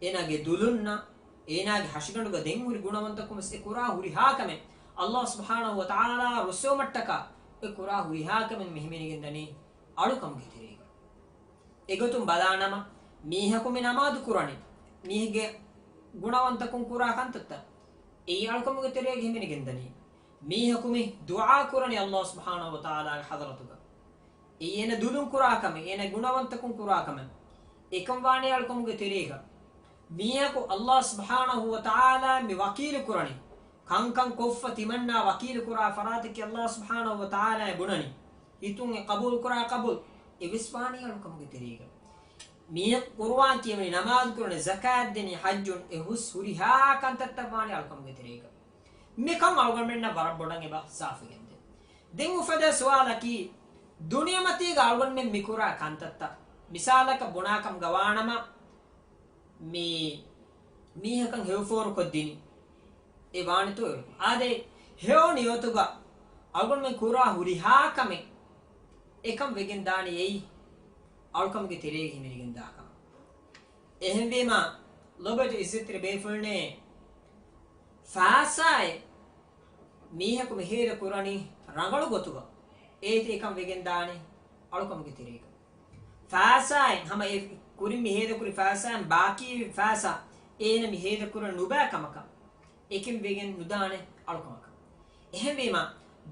އޭނާގެ ދުލުންނަށް، އޭނާގެ ހަށިގަނޑުގަ ދެން ހުރި ގުނަވަންތަކުން ވެސް އެ ކުރާ ހުރިހާ ކަމެއް، ﷲ ސުބްޙާނަހޫ ވަތަޢާލާ ރުއްސެވުމަށްޓަކާ އެ ކުރާ ހުރިހާ ކަމެއް މި ހިމެނިގެންދަނީ އަޅުކަމުގެ ތެރޭގަ. އެގޮތުން ބަލާނަމަ، މީހަކު މި ނަމާދު ކުރަނީ، މީހެއްގެ ގުނަވަންތަކުން ކުރާ ކަންތައްތައް، އެއީ އަޅުކަމުގެ ތެރޭގަ ހިމެނިގެންދަނީ. މީހަކު މި ދުޢާ ކުރަނީ ﷲ ސުބްޙާނަހޫ ވަތަޢާލާގެ ޙަޟްރަތުގަ. އެއީ އޭނަ ދުލުން ކުރާ ކަމެއް، އޭނަ ގުނަވަންތަކުން ކުރާ ކަމެއް. އެކަން ވާނީ އަޅުކަމުގެ ތެރޭގަ. މީހަކު ﷲ ސުބްޙާނަހޫ ވަތަޢާލާ މި ވަކީލު ކުރަނީ، ކަންކަން ކޮށްފަ ތިމަންނާ ވަކީލު ކުރާ ފަރާތަކީ ﷲ ސުބްޙާނަހޫ ވަތަޢާލާ ބުނަނީ. ހިތުން އެ ޤަބޫލު ކުރާ ޤަބޫލު، އެ ވެސް ވާނީ އަޅުކަމުގެ ތެރޭގަ. މީހަކު ޤުރުއާން ކިޔަވަނީ، ނަމާދު ކުރަނީ، ޒަކާތް ދެނީ، ޙައްޖުން، އެ ހުސް ހުރިހާ ކަންތައްތައް ވާނީ އަޅުކަމުގެ ތެރޭގަ. މިކަން އަޅުގަނޑުމެންނަށް ވަރަށް ބޮޑަށް އެބަ ސާފުވެގެންދޭ. ދެން އުފެދޭ ސުވާލަކީ، ދުނިޔެމަތީގަ އަޅުގަނޑުމެން މިކުރާ ކަންތައްތައް، މިސާލަކަށް ބުނާކަމުގަ ވާނަމަ، މި މީހަކަށް ހެޔޮ ފޯރުކޮށްދިނީ، އެ ވާނެތޯ އެ؟ އާދެ، ހެޔޮ ނިޔަތުގަ އަޅުގަނޑުމެން ކުރާ ހުރިހާ ކަމެއް އެކަން ވެގެން ދާނީ އެއީ އަޅުކަމުގެ ތެރޭގަ ހިމެނިގެން ދާ ކަމަށް. އެހެންވީމަ، ލޮބުވެތި އިއްޒަތްތެރި ބޭފުޅުންނޭ، ފައިސާއެއް މީހަކު މި ހޭދަ ކުރަނީ ރަނގަޅު ގޮތުގަ، އޭތި އެކަން ވެގެން ދާނީ އަޅުކަމުގެ ތެރޭގަ. ފައިސާއިން ހަމަ އެ ކުރިން މި ހޭދަކުރި ފައިސާއިން ބާކީވި ފައިސާ އޭނަ މި ހޭދަކުރަން ނުބައި ކަމަކަށް، އެކެން ވެގެން ނުދާނެ އަޅުކަމަކަށް. އެހެންވީމަ،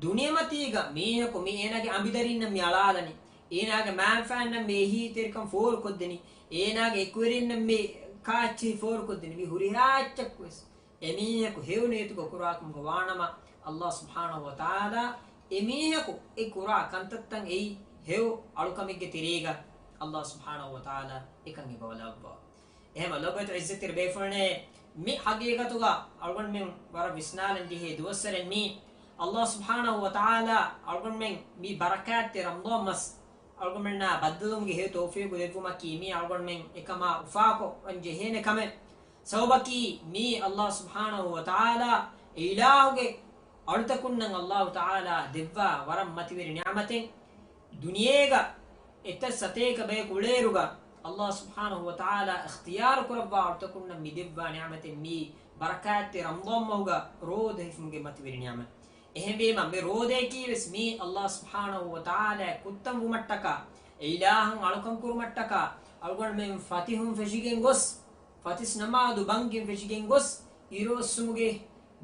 ދުނިޔެމަތީގަ މީހަކު މި އޭނާގެ އަނބިދަރީންނަށް މި އަޅާލަނީ، އޭނާގެ މައިންފައިންނަށް މި އެހީތެރިކަން ފޯރުކޮށްދެނީ، އޭނާގެ އެކުވެރިންނަށް މި ކާއެއްޗެހި ފޯރުކޮށްދެނީ، މި ހުރިހާ އެއްޗަކުވެސް އެމީހަކު ހެޔޮ ނިޔަތުގަ ކުރާކަމުގަ ވާނަމަ، ﷲ ސުބްޙާނަހޫ ވަތަޢާލާ އެމީހަކު އެ ކުރާ ކަންތައްތައް އެއީ ހެޔޮ އަޅުކަމެއްގެ ތެރޭގަ ﷲ ސުބްޙާނަހޫ ވަތަޢާލާ އެކަން އެބަ ލައްވާ. އެހެންވީމަ ލޮބުވެތި އިއްޒަތްތެރި ބޭފުޅުންނޭ، މި ހަގީގަތުގަ އަޅުގަނޑުމެން ވަރަށް ވިސްނާލަން ޖެހޭ ދުވަސްވަރެއް މީ. ﷲ ސުބްޙާނަހޫ ވަތަޢާލާ އަޅުގަނޑުމެން މި ބަރަކާތްތެރި ރަމަޟާން މަސް އަޅުގަނޑުމެންނާ ބައްދަލުވުމުގެ ހެޔޮ ތައުފީޤު ދެއްވުމަކީ މީ އަޅުގަނޑުމެން އެކަމާ އުފާކޮށް ވަން ޖެހޭނެ ކަމެއް. ސަބަބަކީ މީ ﷲ ސުބްޙާނަހޫ ވަތަޢާލާ އެ އިލާހުގެ އަޅުތަކުންނަށް ﷲ ތަޢާލާ ދެއްވާ ވަރަށް މަތިވެރި ނިޢުމަތެއް. ދުނިޔޭގަ އެތައް ސަތޭކަ ބަޔަކު އުޅޭއިރުގަ، ﷲ ސުބްޙާނަހޫ ވަތަޢާލާ އިޚްތިޔާރު ކުރައްވާ އަޅުތަކުންނަށް މި ދެއްވާ ނިޢުމަތެއް މީ ބަރަކާތްތެރި ރަމަޟާން މަހުގަ ރޯދަ ހިފުމުގެ މަތިވެރި ނިޢުމަތް. އެހެންވީމަ، މި ރޯދަޔަކީ ވެސް މީ ﷲ ސުބްޙާނަހޫ ވަތަޢާލާ ކުއްތަން ވުމަށްޓަކާ، އެ އިލާހަށް އަޅުކަން ކުރުމަށްޓަކާ، އަޅުގަނޑުމެން ފަތިހުން ފެށިގެން ގޮސް، ފަތިސް ނަމާދު ބަންގިން ފެށިގެން ގޮސް، އިރުއޮއްސުމުގެ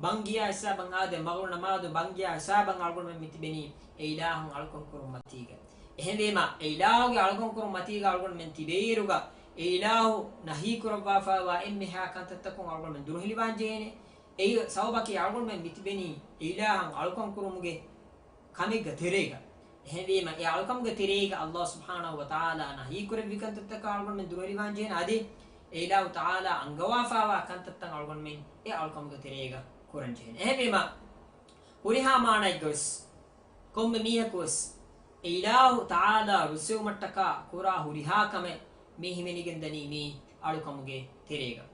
ބަންގިޔާ ހިސާބަށް އާދެ، މަޣުރިބް ނަމާދު ބަންގިޔާ ހިސާބަށް އަޅުގަނޑުމެން މިތިބެނީ އެ އިލާހަށް އަޅުކަން ކުރުން މަތީގަ. އެހެންވީމަ، އެ އިލާހުގެ އަޅުކަން ކުރުން މަތީގަ އަޅުގަނޑުމެން ތިބޭއިރުގަ، އެ އިލާހު ނަހީ ކުރައްވާފައިވާ އެންމެހާ ކަންތައްތަކުން އަޅުގަނޑުމެން ދުރުހެލިވާން ޖެހޭނެ. އެއީ ސަބަބަކީ އަޅުގަނޑުމެން މިތިބެނީ އެ އިލާހަށް އަޅުކަން ކުރުމުގެ ކަމެއްގެ ތެރޭގަ. އެހެންވީމަ، އެ އަޅުކަމުގެ ތެރޭގަ ﷲ ސުބްޙާނަހޫ ވަތަޢާލާ ނަހީ ކުރެއްވި ކަންތައްތަކާ އަޅުގަނޑުމެން ދުރުހެލިވާން ޖެހޭނެ. އަދި އެ އިލާހު ތަޢާލާ އަންގަވާފައިވާ ކަންތައްތައް އަޅުގަނޑުމެން އެ އަޅުކަމުގެ ތެރޭގަ ކުރަން ޖެހޭނެ. އެހެންވީމަ، ހުރިހާ މާނައެއްގަ ވެސް، ކޮންމެ މީހަކު ވެސް އެ އިލާހު ތަޢާލާ ރުއްސެވުމަށްޓަކާ ކުރާ ހުރިހާ ކަމެއް މި ހިމެނިގެންދަނީ މީ އަޅުކަމުގެ ތެރޭގަ.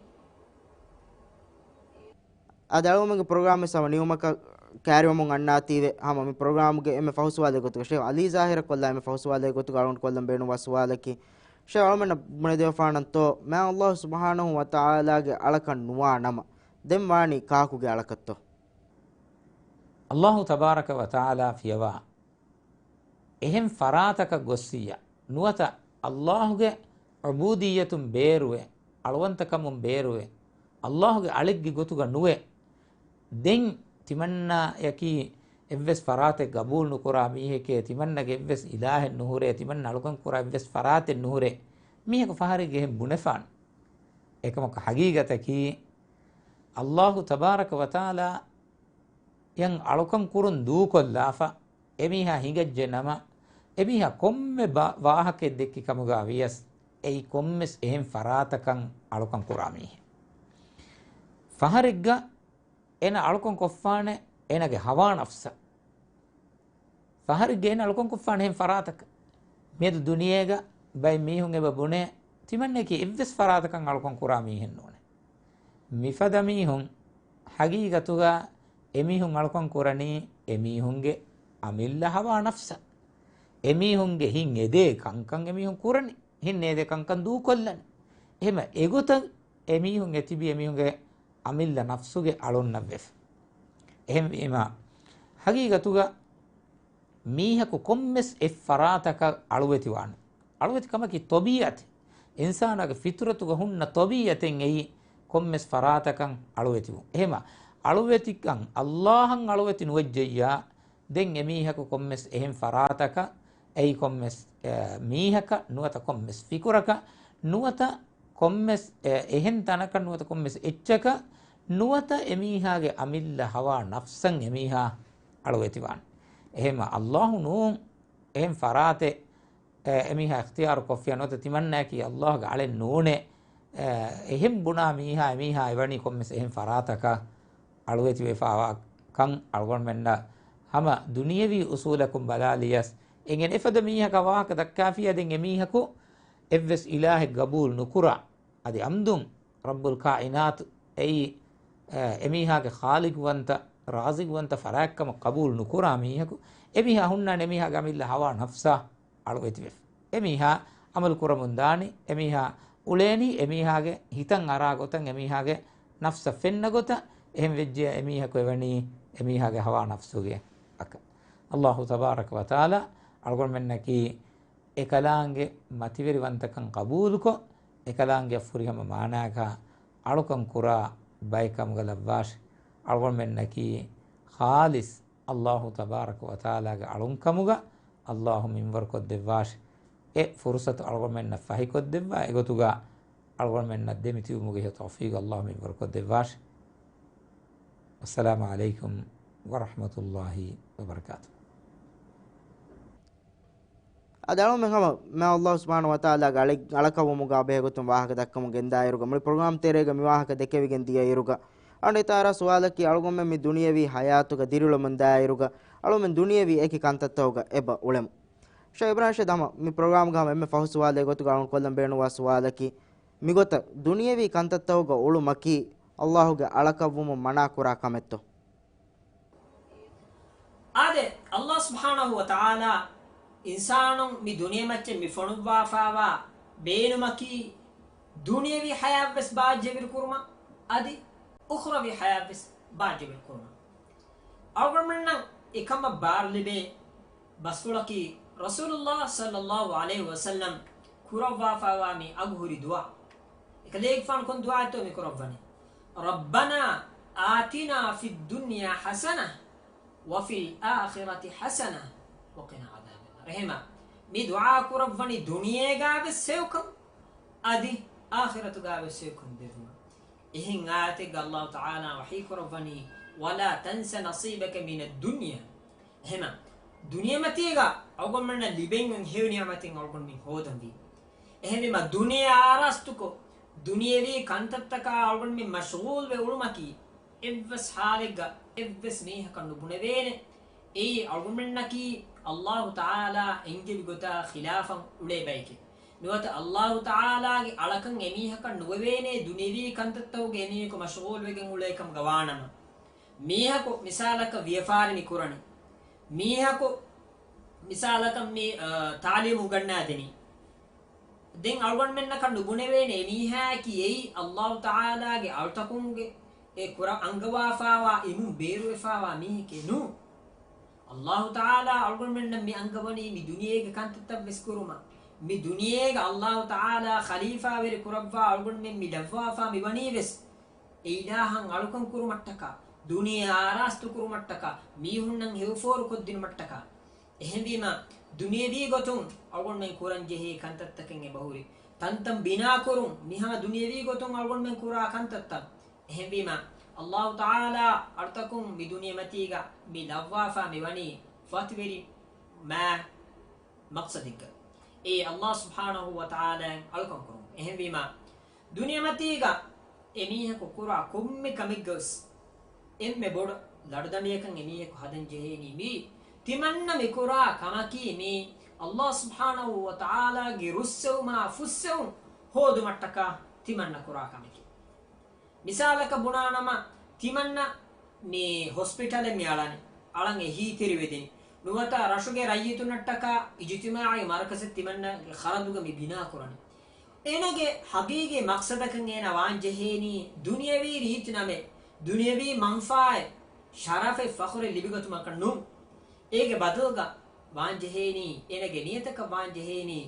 އަދި އަޅުގަނޑުމެންގެ ޕްރޮގްރާމް ވެސް ހަމަ ނިމުމަކަށް ކައިރިވަމުން އަންނާތީވެ، ހަމަ މި ޕްރޮގްރާމްގެ އެންމެ ފަހު ސުވާލެއް ގޮތުގަ ޝޭޚް އަލީ ޒާހިރަށް ކޮށްލާ އެންމެ ފަހު ސުވާލެއް ގޮތުގަ އަޅުގަނޑު ކޮށްލަން ބޭނުންވާ ސުވާލަކީ، ޝޭޚް އަޅުގަނޑަށް ބުނެދެވިފާނަންތޯ، މާތް ﷲ ސުބްޙާނަހޫ ވަތަޢާލާގެ އަޅަކަށް ނުވާ ނަމަ، ދެން ވާނީ ކާކުގެ އަޅަކަށްތޯ؟ ﷲ ތަބާރަކަ ވަތަޢާލާ ފިޔަވާ އެހެން ފަރާތަކަށް ގޮއްސިއްޔާ، ނުވަތަ ﷲ ގެ ޢުބޫދިއްޔަތުން ބޭރުވެ، އަޅުވަންތަކަމުން ބޭރުވެ، ﷲ ގެ އަޅެއްގެ ގޮތުގަ ނުވެ، ދެން ތިމަންނާއަކީ އެއްވެސް ފަރާތެއް ގަބޫލު ނުކުރާ މީހެކޭ، ތިމަންނަގެ އެއްވެސް އިލާހެއް ނުހުރޭ، ތިމަންނަ އަޅުކަން ކުރާ އެއްވެސް ފަރާތެއް ނުހުރޭ، މީހަކު ފަހަރެއްގެ އެހެން ބުނެފާނެ. އެކަމަކު ހަގީގަތަކީ، ﷲ ތަބާރަކަ ވަތަޢާލާ އަށް އަޅުކަން ކުރުން ދޫކޮށްލާފަ، އެމީހާ ހިނގައްޖެ ނަމަ، އެމީހާ ކޮންމެ ބަ-، ވާހަކައެއް ދެއްކި ކަމުގަ ވިޔަސް، އެއީ ކޮންމެސް އެހެން ފަރާތަކަށް އަޅުކަން ކުރާ މީހެއް. ފަހަރެއްގަ އޭނަ އަޅުކަން ކޮށްފާނެ އޭނަގެ ހަވާ ނަފްސަށް. ފަހަރެއްގަ އޭނަ އަޅުކަން ކޮށްފާނެ އެހެން ފަރާތަކަށް. މިއަދު ދުނިޔޭގަ ބައެއް މީހުން އެބަ ބުނޭ، ތިމަންނައަކީ އެއްވެސް ފަރާތަކަށް އަޅުކަން ކުރާ މީހެއް ނޫނޭ. މިފަދަ މީހުން ހަގީގަތުގަ އެމީހުން އަޅުކަން ކުރަނީ އެމީހުންގެ އަމިއްލަ ހަވާ ނަފްސަށް. އެމީހުންގެ ހިތް އެދޭ ކަންކަން އެމީހުން ކުރަނީ. ހިތް އެދޭ ކަންކަން ދޫކޮށްލަނީ. އެހެމަ އެގޮތަށް އެމީހުން އެތިބީ އެމީހުންގެ އަމިއްލަ ނަފްސުގެ އަޅުންނަށްވެފަ. އެހެންވީމަ، ހަގީގަތުގަ މީހަކު ކޮންމެސް އެއް ފަރާތަކަށް އަޅުވެތިވާނެ. އަޅުވެތިކަމަކީ ޠަބީޢަތެއް. އިންސާނާގެ ފިޠުރަތުގަ ހުންނަ ޠަބީޢަތެއް އެއީ ކޮންމެސް ފަރާތަކަށް އަޅުވެތިވުން. އެހެމަ އަޅުވެތިކަން ﷲ އަށް އަޅުވެތި ނުވެއްޖެއްޔާ، ދެން އެމީހަކު ކޮންމެސް އެހެން ފަރާތަކަށް، އެއީ ކޮންމެސް، އެ، މީހަކަށް ނުވަތަ ކޮންމެސް ފިކުރަކަށް ނުވަތަ ކޮންމެސް، އެ، އެހެން ތަނަކަށް ނުވަތަ ކޮންމެސް އެއްޗަކަށް ނުވަތަ އެމީހާގެ އަމިއްލަ ހަވާ ނަފްސަށް އެމީހާ އަޅުވެތިވާނެ. އެހެމަ ﷲ ނޫން އެހެން ފަރާތެއް އެ، އެމީހާ އިޚްތިޔާރު ކޮށްފިޔާ ނުވަތަ ތިމަންނައަކީ ﷲ ގެ އަޅެއް ނޫނޭ، އެ، އެހެން ބުނާ މީހާ، އެމީހާ އެވަނީ ކޮންމެސް އެހެން ފަރާތަކަށް އަޅުވެތިވެފާވާ ކަން އަޅުގަނޑުމެންނަށް ހަމަ ދުނިޔެވީ އުސޫލަކުން ބަލާލިޔަސް، އެނގެން އެފަދަ މީހަކަށް ވާހަކަ ދައްކާފިޔާ ދެން އެމީހަކު އެއްވެސް އިލާހެއް ގަބޫލު ނުކުރާ، އަދި އަމްދުން ރައްބުލް ކާއިނާތު އެއީ، އެ، އެމީހާގެ ޚާލިޤުވަންތަ، ރާޒިޤުވަންތަ ފަރާތްކަމަށް ޤަބޫލު ނުކުރާ މީހަކު، އެމީހާ ހުންނާނެ އެމީހާގެ އަމިއްލަ ހަވާ ނަފްސާ އަޅުވެތިވެފަ. އެމީހާ އަމަލު ކުރަމުން ދާނީ، އެމީހާ އުޅޭނީ، އެމީހާގެ ހިތަށް އަރާ ގޮތަށް، އެމީހާގެ ނަފްސަށް ފެންނަ ގޮތަށް. އެހެން ވެއްޖެޔާ އެމީހަކު އެވަނީ އެމީހާގެ ހަވާ ނަފްސުގެ އަކަށް. ﷲ ތަބާރަކަ ވަތަޢާލާ އަޅުގަނޑުމެންނަކީ އެކަލާނގެ މަތިވެރިވަންތަކަން ޤަބޫލުކޮށް، އެކަލާނގެ ފުރިހަމަ މާނާއަކާ އަޅުކަން ކުރާ ބައެއް ކަމުގަ ލައްވާށި. އަޅުގަނޑުމެންނަކީ ޚާލިޞް ﷲ ތަބާރަކަ ވަތަޢާލާގެ އަޅުން ކަމުގަ ﷲ މިންވަރުކޮށްދެއްވާށި. އެ ފުރުޞަތު އަޅުގަނޑުމެންނަށް ފަހިކޮށްދެއްވާ، އެގޮތުގަ އަޅުގަނޑުމެންނަށް ދެމިތިބުމުގެ ހެޔޮ ތައުފީޤު ﷲ މިންވަރުކޮށްދެއްވާށި. އައްސަލާމު ޢަލައިކުމް ވަރަޙްމަތުﷲ ވަބަރަކާތުހު. އަދި އަޅުގަނޑުމެން ހަމަ މާތް ﷲ ސުބްޙާނަހޫ ވަތަޢާލާގެ އަޅެ-، އަޅަކަށްވުމުގަ ބެހޭގޮތުން ވާހަކަ ދައްކަމުން ގެންދާއިރުގަ، މުޅި ޕްރޮގްރާމް ތެރޭގަ މި ވާހަކަ ދެކެވިގެން ދިޔައިރުގަ، އަނެއް ތާރާ ސުވާލަކީ، އަޅުގަނޑުމެން މި ދުނިޔެވީ ހަޔާތުގަ ދިރިއުޅެމުންދާއިރުގަ އަޅުމެން ދުނިޔެވީ އެކި ކަންތައްތަކުގަ އެބަ އުޅެމު. ޝޭޚް އިބްރާހިމް ޝޭޚް ހަމަ މި ޕްރޮގްރާމްގަ ހަމަ އެންމެ ފަހު ސުވާލެއް ގޮތުގަ އަޅުން ކޮށްލަން ބޭނުންވާ ސުވާލަކީ، މިގޮތަށް ދުނިޔެވީ ކަންތައްތަކުގަ އުޅުމަކީ އައްލާހުގެ އަޅަކަށްވުމުން މަނާ ކުރާ ކަމެއްތޯ؟ އާދެ، އައްލާހު ސުބްޙާނަހު ވަ ތަޢާލާ އިންސާނުން މި ދުނިޔެމައްޗަށް މި ފޮނުއްވާފާވާ ބޭނުމަކީ ދުނިޔެވީ ޙަޔާތްވެސް ބާއްޖަވެރި ކުރުމަށް އަދި އުޚްރަވީ ޙަޔާތްވެސް ބާއްޖަވެރި ކުރުމަށް. އަޅުގަނޑުމެންނަށް އެކަމަށް ބާރުލިބޭ ބަސްފުޅަކީ، ރަސޫލުއްލާހި ޞައްލައްލާހު ޢަލައިހި ވަސައްލަމް ކުރައްވާފާވާ މި އަގުހުރި ދުޢާ. އެކަލޭގެފާނު ކޮން ދުޢާތޯ މި ކުރައްވަނީ؟ رَبَّنَا آتِنَا فِي الدُّنْيَا حَسَنَةً وَفِي الْآخِرَةِ حَسَنَةً وَقِنَا عَذَابَ النَّارِ. އެހެމަ، މި ދުޢާ ކުރައްވަނީ ދުނިޔޭގާވެސް ހެޔޮކަން، އަދި އާޚިރަތުގާވެސް ހެޔޮކަން ދެއްވުމަށް. އެހެން އާޔަތެއްގަ އައްލާހު ތަޢާލާ ވަޙީ ކުރައްވަނީ، وَلَا تَنْسَ نَصِيبَكَ مِنَ الدُّنْيَا. އެހެމަ، ދުނިޔެމަތީގަ އަޅުގަނޑުމެންނަށް ލިބެން ހެޔޮ ނިޢުމަތެއް އަޅުގަނޑުމެން ހޯދަންވީ. އެހެންވީމަ، ދުނިޔެ އާރާސްތުކޮށް، ދުނިޔެވީ ކަންތައްތަކާ އަޅުގަނޑުމެން މަޝްޣޫލްވެ އުޅުމަކީ، އެއްވެސް ޙާލެއްގަ އެއްވެސް މީހަކަށް ނުބުނެވޭނެ. އެއީ އަޅުގަނޑުމެންނަކީ އައްލާހު ތަޢާލާ އެންގެވި ގޮތާ ޚިލާފަށް އުޅޭ ބައެކޭ. ނުވަތަ އައްލާހު ތަޢާލާގެ އަޅަކަށް އެމީހަކަށް ނުވެވޭނޭ ދުނިޔެވީ ކަންތައްތަކުގަ އެމީހަކު މަޝްޣޫލްވެގެން އުޅޭ ކަމުގަ ވާނަމަ. މީހަކު މިސާލަކަށް ވިޔަފާރި މި ކުރަނީ. މީހަކު މިސާލަކަށް މި، އަ، ތާލީމު އުގަންނާދެނީ. ދެން އަޅުގަނޑުމެންނަކަށް ނުބުނެވޭނެ އެމީހާއަކީ އެއީ އައްލާހު ތަޢާލާގެ އަޅުތަކުންގެ އެ ކުރަން އަންގަވާފާވާ އިމުން ބޭރުވެފާވާ މީހެކޭ ނޫން. އައްލާހު ތަޢާލާ އަޅުގަނޑުމެންނަށް މި އަންގަވަނީ މި ދުނިޔޭގެ ކަންތައްތައް ވެސް ކުރުމަށް. މި ދުނިޔޭގަ އައްލާހު ތަޢާލާ ޚަލީފާވެރި ކުރައްވާ އަޅުގަނޑުމެން މި ލައްވާފާ މި ވަނީ ވެސް އެ އިލާހަށް އަޅުކަން ކުރުމަށްޓަކާ، ދުނިޔެ އާރާސްތު ކުރުމަށްޓަކާ، މީހުންނަށް ހެޔޮފޯރު ކޮށްދިނުމަށްޓަކާ. އެހެންވީމަ، ދުނިޔެވީ ގޮތުން އަޅުގަނޑުމެން ކުރަން ޖެހޭ ކަންތައްތަކެއް އެބަހުރި. ތަންތަން ބިނާކުރުން، މިހާ ދުނިޔެވީ ގޮތުން އަޅުގަނޑުމެން ކުރާ ކަންތައްތައް. އެހެންވީމަ، އައްލާހު ތަޢާލާ އަޅުތަކުން މި ދުނިޔެމަތީގަ މި ލައްވާފާ މި ވަނީ ފަތިވެރި މާ މަޤްޞަދެއްގަ. އެއީ އައްލާހު ސުބްޙާނަހު ވަ ތަޢާލާއަށް އަޅުކަން ކުރުން. އެހެންވީމަ، ދުނިޔެމަތީގަ އެމީހަކު ކުރާ ކޮންމެ ކަމެއްގަވެސް އެންމެ ބޮޑު ލަޑުދަނޑިއަކަށް އެމީހަކު ހަދަން ޖެހޭނީ މީ. ތިމަންނަ މި ކުރާ ކަމަކީ މީ އައްލާހު ސުބްޙާނަހު ވަ ތަޢާލާގެ ރުއްސެވުމާ ފުއްސެވުން ހޯދުމަށްޓަކާ ތިމަންނަ ކުރާ ކަމެކޭ. މިސާލަކަށް ބުނާނަމަ، ތިމަންނަ މި ހޮސްޕިޓަލެއް މި އަޅަނީ، އަޅަން އެހީތެރިވެދިނީ. ނުވަތަ ރަށުގެ ރައްޔިތުންނަށްޓަކާ އިޖުތިމާޢީ މަރުކަޒެއް ތިމަންނަގެ ޚަރަދުގަ މި ބިނާކުރަނީ. އޭނަގެ ހަގީގީ މަޤްޞަދަކަށް އޭނަ ވާން ޖެހޭނީ ދުނިޔަވީ ރީތި ނަމެއް، ދުނިޔަވީ މަންފާއެއް، ޝަރަފެއް، ފަޚުރެއް ލިބިގަތުމަކަށް ނޫން. އޭގެ ބަދަލުގަ ވާން ޖެހޭނީ، އޭނަގެ ނިޔަތަކަށް ވާން ޖެހޭނީ،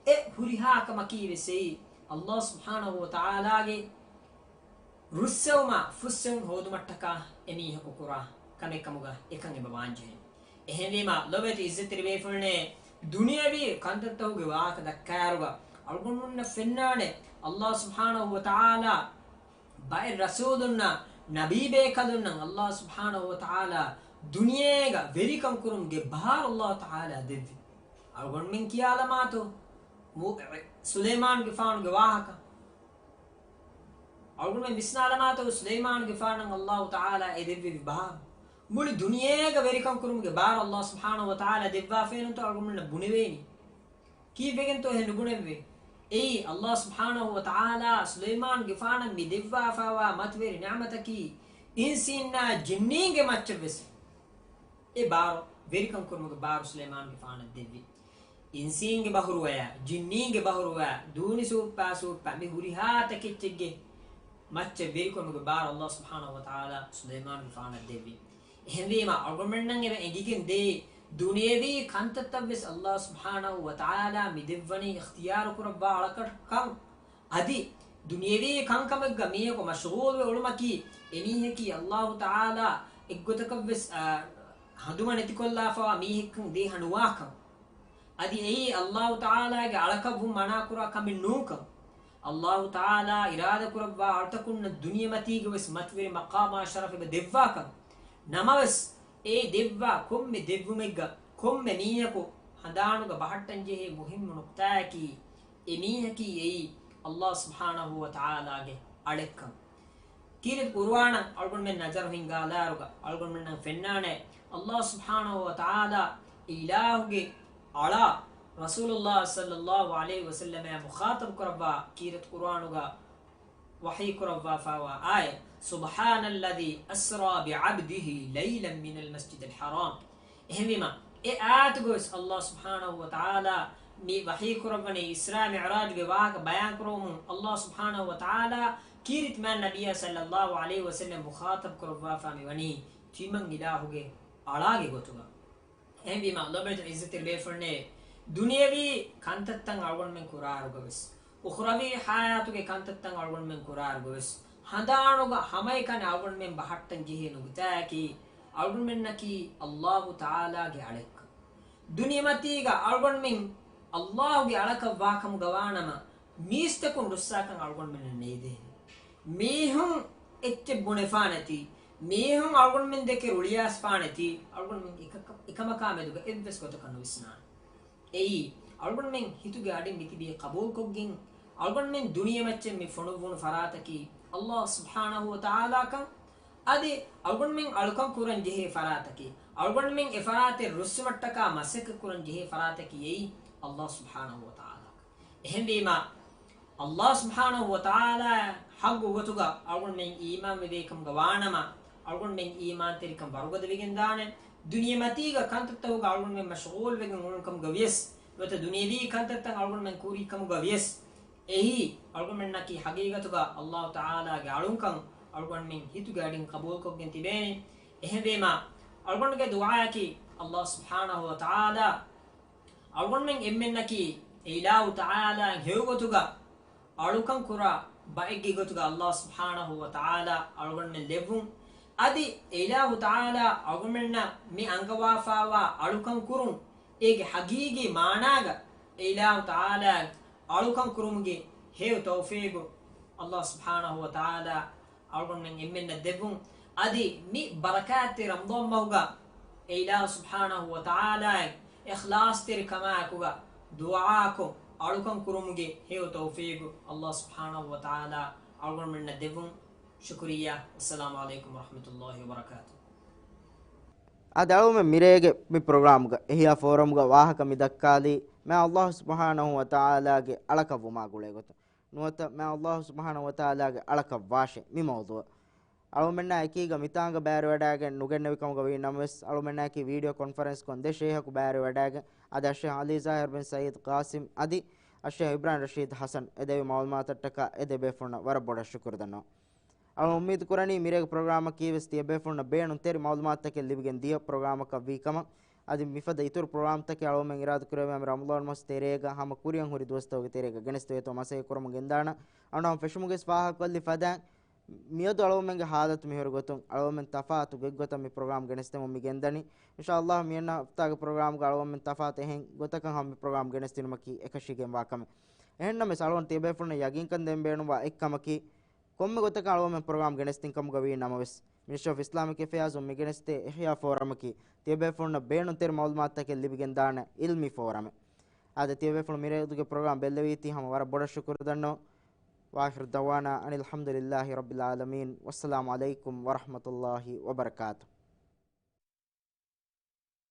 އެ ހުރިހާ ކަމަކީ ވެސް އެއީ، އައްލާހު ސުބްޙާނަހު ވަ ތަޢާލާގެ ރުއްސެވުމާ ފުއްސެވުން ހޯދުމަށްޓަކާ އެމީހަކު ކުރާ ކަމެއް ކަމުގަ އެކަން އެބަ ވާންޖެހޭ. އެހެންވީމާ، ލޮބުވެތި އިއްޒަތްތެރި ބޭފުޅުންނޭ، ދުނިޔަވީ ކަންތައްތަކުގެ ވާހަކަ ދައްކާއިރުގަ، އަޅުގަނޑުމެންނަށް ފެންނާނެ، އައްލާހު ސުބްޙާނަހު ވަ ތަޢާލާ ބައެއް ރަސޫލުންނާ، ނަބީ ބޭކަލުންނަށް އައްލާހު ސުބްޙާނަހު ވަ ތަޢާލާ ދުނިޔޭގަ ވެރިކަން ކުރުމުގެ ބާރު އައްލާހު ތަޢާލާ ދެއްވި. އަޅުގަނޑުމެން ކިޔާލަމާތޯ؟ މު-، ސުލައިމާނުގެފާނުގެ ވާހަކަ. އަޅުގަނޑުމެން ވިސްނާލަމާތޯ ސުލައިމާނުގެފާނަށް އައްލާހު ތަޢާލާ އެ ދެއްވެވި ބާރު؟ މުޅި ދުނިޔޭގަ ވެރިކަން ކުރުމުގެ ބާރު އައްލާހު ސުބްޙާނަހު ވަ ތަޢާލާ ދެއްވާފައިނުތޯ އަޅުގަނޑުމެންނަށް ބުނެވޭނީ؟ ކީއްވެގެންތޯ އެހެން ނުބުނެވޭ؟ އެއީ އައްލާހު ސުބްޙާނަހު ވަ ތަޢާލާ ސުލައިމާނުގެފާނަށް މި ދެއްވާފާވާ މަތިވެރި ނިޢުމަތަކީ، އިންސީންނާ ޖިންނީންގެ މައްޗަށްވެސް އެ ބާރު، ވެރިކަން ކުރުމުގެ ބާރު ސުލައިމާނުގެފާނަށް ދެއްވި. އިންސީންގެ ބަހުރުވަޔާ، ޖިންނީންގެ ބަހުރުވަޔާ، ދޫނި ސޫއްޕާ ސޫއްޕާ މި ހުރިހާ ތަކެއްޗެއްގެ މައްޗަށް ވެރިކަމުގެ ބާރު އައްލާހު ސުބްޙާނަހު ވަ ތަޢާލާ ސުލައިމާނުގެފާނަށް ދެއްވި. އެހެންވީމާ، އަޅުގަނޑުމެންނަށް އެބަ އެނގިގެން ދޭ، ދުނިޔެވީ ކަންތައްތައްވެސް އައްލާހު ސުބްޙާނަހު ވަ ތަޢާލާ މި ދެއްވަނީ އިޚްތިޔާރު ކުރައްވާ އަޅަކަށް ކަން. އަދި ދުނިޔެވީ ކަންކަމެއްގަ މީހަކު މަޝްޣޫލުވެ އުޅުމަކީ، އެމީހަކީ އައްލާހު ތަޢާލާ އެއްގޮތަކަށްވެސް، އާ، ހަނދުމަ ނެތިކޮށްލާފަވާ މީހެއްކަން ދޭހަ ނުވާކަން. އަދި އެއީ އައްލާހު ތަޢާލާގެ އަޅަކަށްވުން މަނާކުރާ ކަމެއް ނޫންކަން. އައްލާހު ތަޢާލާ އިރާދަކުރައްވާ އަޅުތަކުންނަށް ދުނިޔެމަތީގަވެސް މަތިވެރި މަޤާމާ ޝަރަފެއް ދެއްވާކަން. ނަމަވެސް، އެ ދެއްވާ ކޮންމެ ދެއްވުމެއްގަ ކޮންމެ މީހަކު ހަނދާނުގަ ބަހައްޓަންޖެހޭ މުހިއްމު ނުކްތާއަކީ، އެ މީހަކީ އެއީ އައްލާހު ސުބްޙާނަހު ވަ ތަޢާލާގެ އަޅެއްކަން. ކީރިތި ޤުރުއާނަށް އަޅުގަނޑުމެން ނަޒަރު ހިންގާލާއިރުގަ އަޅުގަނޑުމެންނަށް ފެންނާނެ، ﷲ ސުބްޙާނަހޫ ވަތަޢާލާ އިލާހުގެ އަޅާ ރަސޫލުﷲ ޞައްލަﷲ ޢަލައިހި ވަސައްލަމައާ މުޚާޠަބު ކުރައްވާ ކީރިތި ޤުރުއާނުގަ ވަޙީ ކުރައްވާފައިވާ އާޔަތް، سبحان الذي أسرى بعبده ليلا من المسجد الحرام. އެހެންވީމަ، އެ އާޔަތުގަވެސް ﷲ ސުބްޙާނަހޫ ވަތަޢާލާ މި ވަޙީ ކުރައްވަނީ އިސްރާ މިޢުރާޖުގެ ވާހަކަ ބަޔާން ކުރުވުމުން، ﷲ ސުބްޙާނަހޫ ވަތަޢާލާ ކީރިތި މާތް ނަބިއްޔާ ޞައްލަﷲ ޢަލައިހި ވަސައްލަމް މުޚާޠަބު ކުރައްވާފާ މި ވަނީ ތިމަން އިލާހުގެ އަޅާގެ ގޮތުގަ. އެހެންވީމަ، ލޯބިވެތި ޢިއްޒަތްތެރި ބޭފުޅުންނޭ، ދުނިޔަވީ ކަންތައްތައް އަޅުގަނޑުމެން ކުރާއިރުގަވެސް، އުޚްރަވީ ޙަޔާތުގެ ކަންތައްތައް އަޅުގަނޑުމެން ކުރާއިރުގަވެސް، ހަނދާނުގަ ހަމައެކަނި އަޅުގަނޑުމެން ބަހައްޓަން ޖެހޭ ނުކުތާއަކީ، އަޅުގަނޑުމެންނަކީ ﷲ ތަޢާލާގެ އަޅެއްކަން. ދުނިޔެމަތީގަ އަޅުގަނޑުމެން ﷲގެ އަޅަކަށް ވާކަމުގަ ވާނަމަ، މީސްތަކުން ރުއްސާކަން އަޅުގަނޑުމެންނަށް ނޭދޭނެ. މީހުން އެއްޗެއް ބުނެފާނެތީ، މީހުން އަޅުގަނޑުމެން ދެކެ ރުޅިއައިސްފާނެތީ، އަޅުގަނޑުމެން އެކަކަ-، އެކަމަކާ މެދުގަ އެއްވެސް ގޮތަކަށް ނުވިސްނާނެ. އެއީ، އަޅުގަނޑުމެން ހިތުގެ އަޑިން މިތިބީ ޤަބޫލުކޮށްގެން، އަޅުގަނޑުމެން ދުނިޔެމައްޗެއް މި ފޮނުއްވުނު ފަރާތަކީ ﷲ ސުބްޙާނަހޫ ވަތަޢާލާކަން، އަދި އަޅުގަނޑުމެން އަޅުކަން ކުރަން ޖެހޭ ފަރާތަކީ، އަޅުގަނޑުމެން އެ ފަރާތެއް ރުއްސުމަށްޓަކާ މަސައްކަތް ކުރަން ޖެހޭ ފަރާތަކީ އެއީ ﷲ ސުބްޙާނަހޫ ވަތަޢާލާކަން. އެހެންވީމަ، ﷲ ސުބްޙާނަހޫ ވަތަޢާލާ ޙައްޤު ގޮތުގަ އަޅުގަނޑުމެން އީމާންވެވޭ ކަމުގަ ވާނަމަ، އަޅުގަނޑުމެން އީމާންތެރިކަން ވަރުގަދަވެގެންދާނެ. ދުނިޔެމަތީގަ ކަންތައްތަކުގަ އަޅުގަނޑުމެން މަޝްޣޫލްވެގެން އުޅުނު ކަމުގަ ވިޔަސް، ނުވަތަ ދުނިޔަވީ ކަންތައްތައް އަޅުގަނޑުމެން ކުރި ކަމުގަ ވިޔަސް، އެއީ އަޅުގަނޑުމެންނަކީ ޙަޤީޤަތުގަ ﷲ ތަޢާލާގެ އަޅުންކަން އަޅުގަނޑުމެން ހިތުގެ އަޑިން ޤަބޫލުކޮށްގެން ތިބޭނެ. އެހެންވީމަ، އަޅުގަނޑުގެ ދުޢާއަކީ ﷲ ސުބްޙާނަހޫ ވަތަޢާލާ އަޅުގަނޑުމެން އެންމެންނަކީ އެއިލާހު ތަޢާލާއަށް ހެޔޮގޮތުގަ އަޅުކަން ކުރާ ބައެއްގެ ގޮތުގަ ﷲ ސުބްޙާނަހޫ ވަތަޢާލާ އަޅުގަނޑުމެން ލެއްވުން. އަދި އެއިލާހު ތަޢާލާ އަޅުގަނޑުމެންނަށް މި އަންގަވާފާވާ އަޅުކަން ކުރުން، އޭގެ ޙަޤީޤީ މާނާގަ އެއިލާހު ތަޢާލާއަށް އަޅުކަން ކުރުމުގެ ހެޔޮ ތައުފީޤު ﷲ ސުބްޙާނަހޫ ވަތަޢާލާ އަޅުގަނޑުމެން އެންމެންނަށް ދެއްވުން. އަދި މި ބަރަކާތްތެރި ރަމަޟާން މަހުގަ އެއިލާހު ސުބްޙާނަހޫ ވަތަޢާލާއަށް އިޚްލާޞްތެރިކަމާއެކުގަ ދުޢާކޮށް އަޅުކަން ކުރުމުގެ ހެޔޮ ތައުފީޤު ﷲ ސުބްޙާނަހޫ ވަތަޢާލާ އަޅުގަނޑުމެންނަށް ދެއްވުން. ޝުކުރިއްޔާ. އައްސަލާމު ޢަލައިކުމް ވަރަޙްމަތުﷲި ވަބަރަކާތުހު. އާދެ، އަޅުގަނޑުމެން މިރޭގެ މި ޕްރޮގްރާމްގަ، އިޙްޔާ ފޯރަމްގަ ވާހަކަ މި ދައްކާލީ، މާތް ﷲ ސުބްޙާނަހޫ ވަތަޢާލާގެ އަޅަކަށްވުމާ ގުޅޭ ގޮތުން. ނުވަތަ މާތް ﷲ ސުބްޙާނަހޫ ވަތަޢާލާގެ އަޅަކަށް ވާށޭ މި މައުޟޫޢު. އަޅުގަނޑުމެންނާ އެކީގަ މިތާނގަ ބައިވެރިވަޑައިގެން ނުގެންނެވި ކަމުގަ ވީ ނަމަވެސް، އަޅުގަނޑުމެންނާއެކީ ވީޑިއޯ ކޮންފަރެންސް ކޮށް ދެ ޝޭޚަކު ބައިވެރިވަޑައިގެން، އަދި އައްޝޭޚް ޢަލީ ޒާހިރު ބިން ސައީދު ޤާސިމް އަދި އައްޝޭޚް އިބްރާހިމް ރަޝީދު ޙަސަން އެ ދެއްވި މަޢުލޫމާތަށްޓަކާ އެ ދެ ބޭފުޅުންނަށް ވަރަށް ބޮޑަށް ޝުކުރު ދަންނަވަން. އަޅުގަނޑު އުއްމީދު ކުރަނީ މިރޭގެ ޕްރޮގްރާމަކީވެސް ތިޔަބޭފުޅުންނަށް ބޭނުންތެރި މަޢުލޫމާތުތަކެއް ލިބިގެން ދިޔަ ޕްރޮގްރާމަކަށް ވީ ކަމަށް. އަދި މިފަދަ އިތުރު ޕްރޮގްރާމްތަކެއް އަޅުގަނޑުމެން އިރާދަކުރެއްވިއްޔާ މި ރަމަޟާން މަސް ތެރޭގަ ހަމަ ކުރިއަށް ހުރި ދުވަސްތަކުގެ ތެރޭގަ ގެނެސްދެވޭތޯ މަސައްކަތް ކުރަމުން ގެންދާނަން. އަޅުގަނޑު ހަމަ ފެށުމުގެ ވެސް ފާހަގަކޮށްލި ފަދައިން، މިއަދު އަޅުގަނޑުމެންގެ ހާލަތު މިހުރި ގޮތުން އަޅުގަނޑުމެން ތަފާތު ގޮތްގޮތަށް މި ޕްރޮގްރާމް ގެނެސްދެމުން މި ގެންދަނީ. އިންޝާﷲ މިއަންނަ ހަފްތާގެ ޕްރޮގްރާމްގަ އަޅުގަނޑުމެން ތަފާތު އެހެން ގޮތަކަށް ހަމަ މި ޕްރޮގްރާމް ގެނެސްދިނުމަކީ އެކަށީގެންވާ ކަމެއް. އެހެންނަމަވެސް އަޅުގަނޑު ތިޔަބޭފުޅުންނަށް ޔަގީންކަން ދޭން ބޭނުންވާ އެއްކަމަކީ، ކޮންމެ ގޮތަކަށް އަޅުގަނޑުމެން ޕްރޮގްރާމް ގެނެސްދިން ކަމުގަ ވީ ނަމަވެސް، މިނިސްޓްރީ އޮފް އިސްލާމިކް އެފެއާޒުން މި ގެނެސްދޭ އިޙްޔާ ފޯރަމަކީ، ތިޔަބޭފުޅުންނަށް ބޭނުންތެރި މަޢުލޫމާތުތަކެއް ލިބިގެންދާނެ ޢިލްމީ ފޯރަމެއް. އާދެ، ތިޔަބޭފުޅުން މިރޭ އިރުގެ ޕްރޮގްރާމް ބެއްލެވީތީ ހަމަ ވަރަށް ބޮޑަށް ޝުކުރު ދަންނަވަން. وآخر دعوانا أن الحمد لله رب العالمين. والسلام عليكم ورحمة الله وبركاته.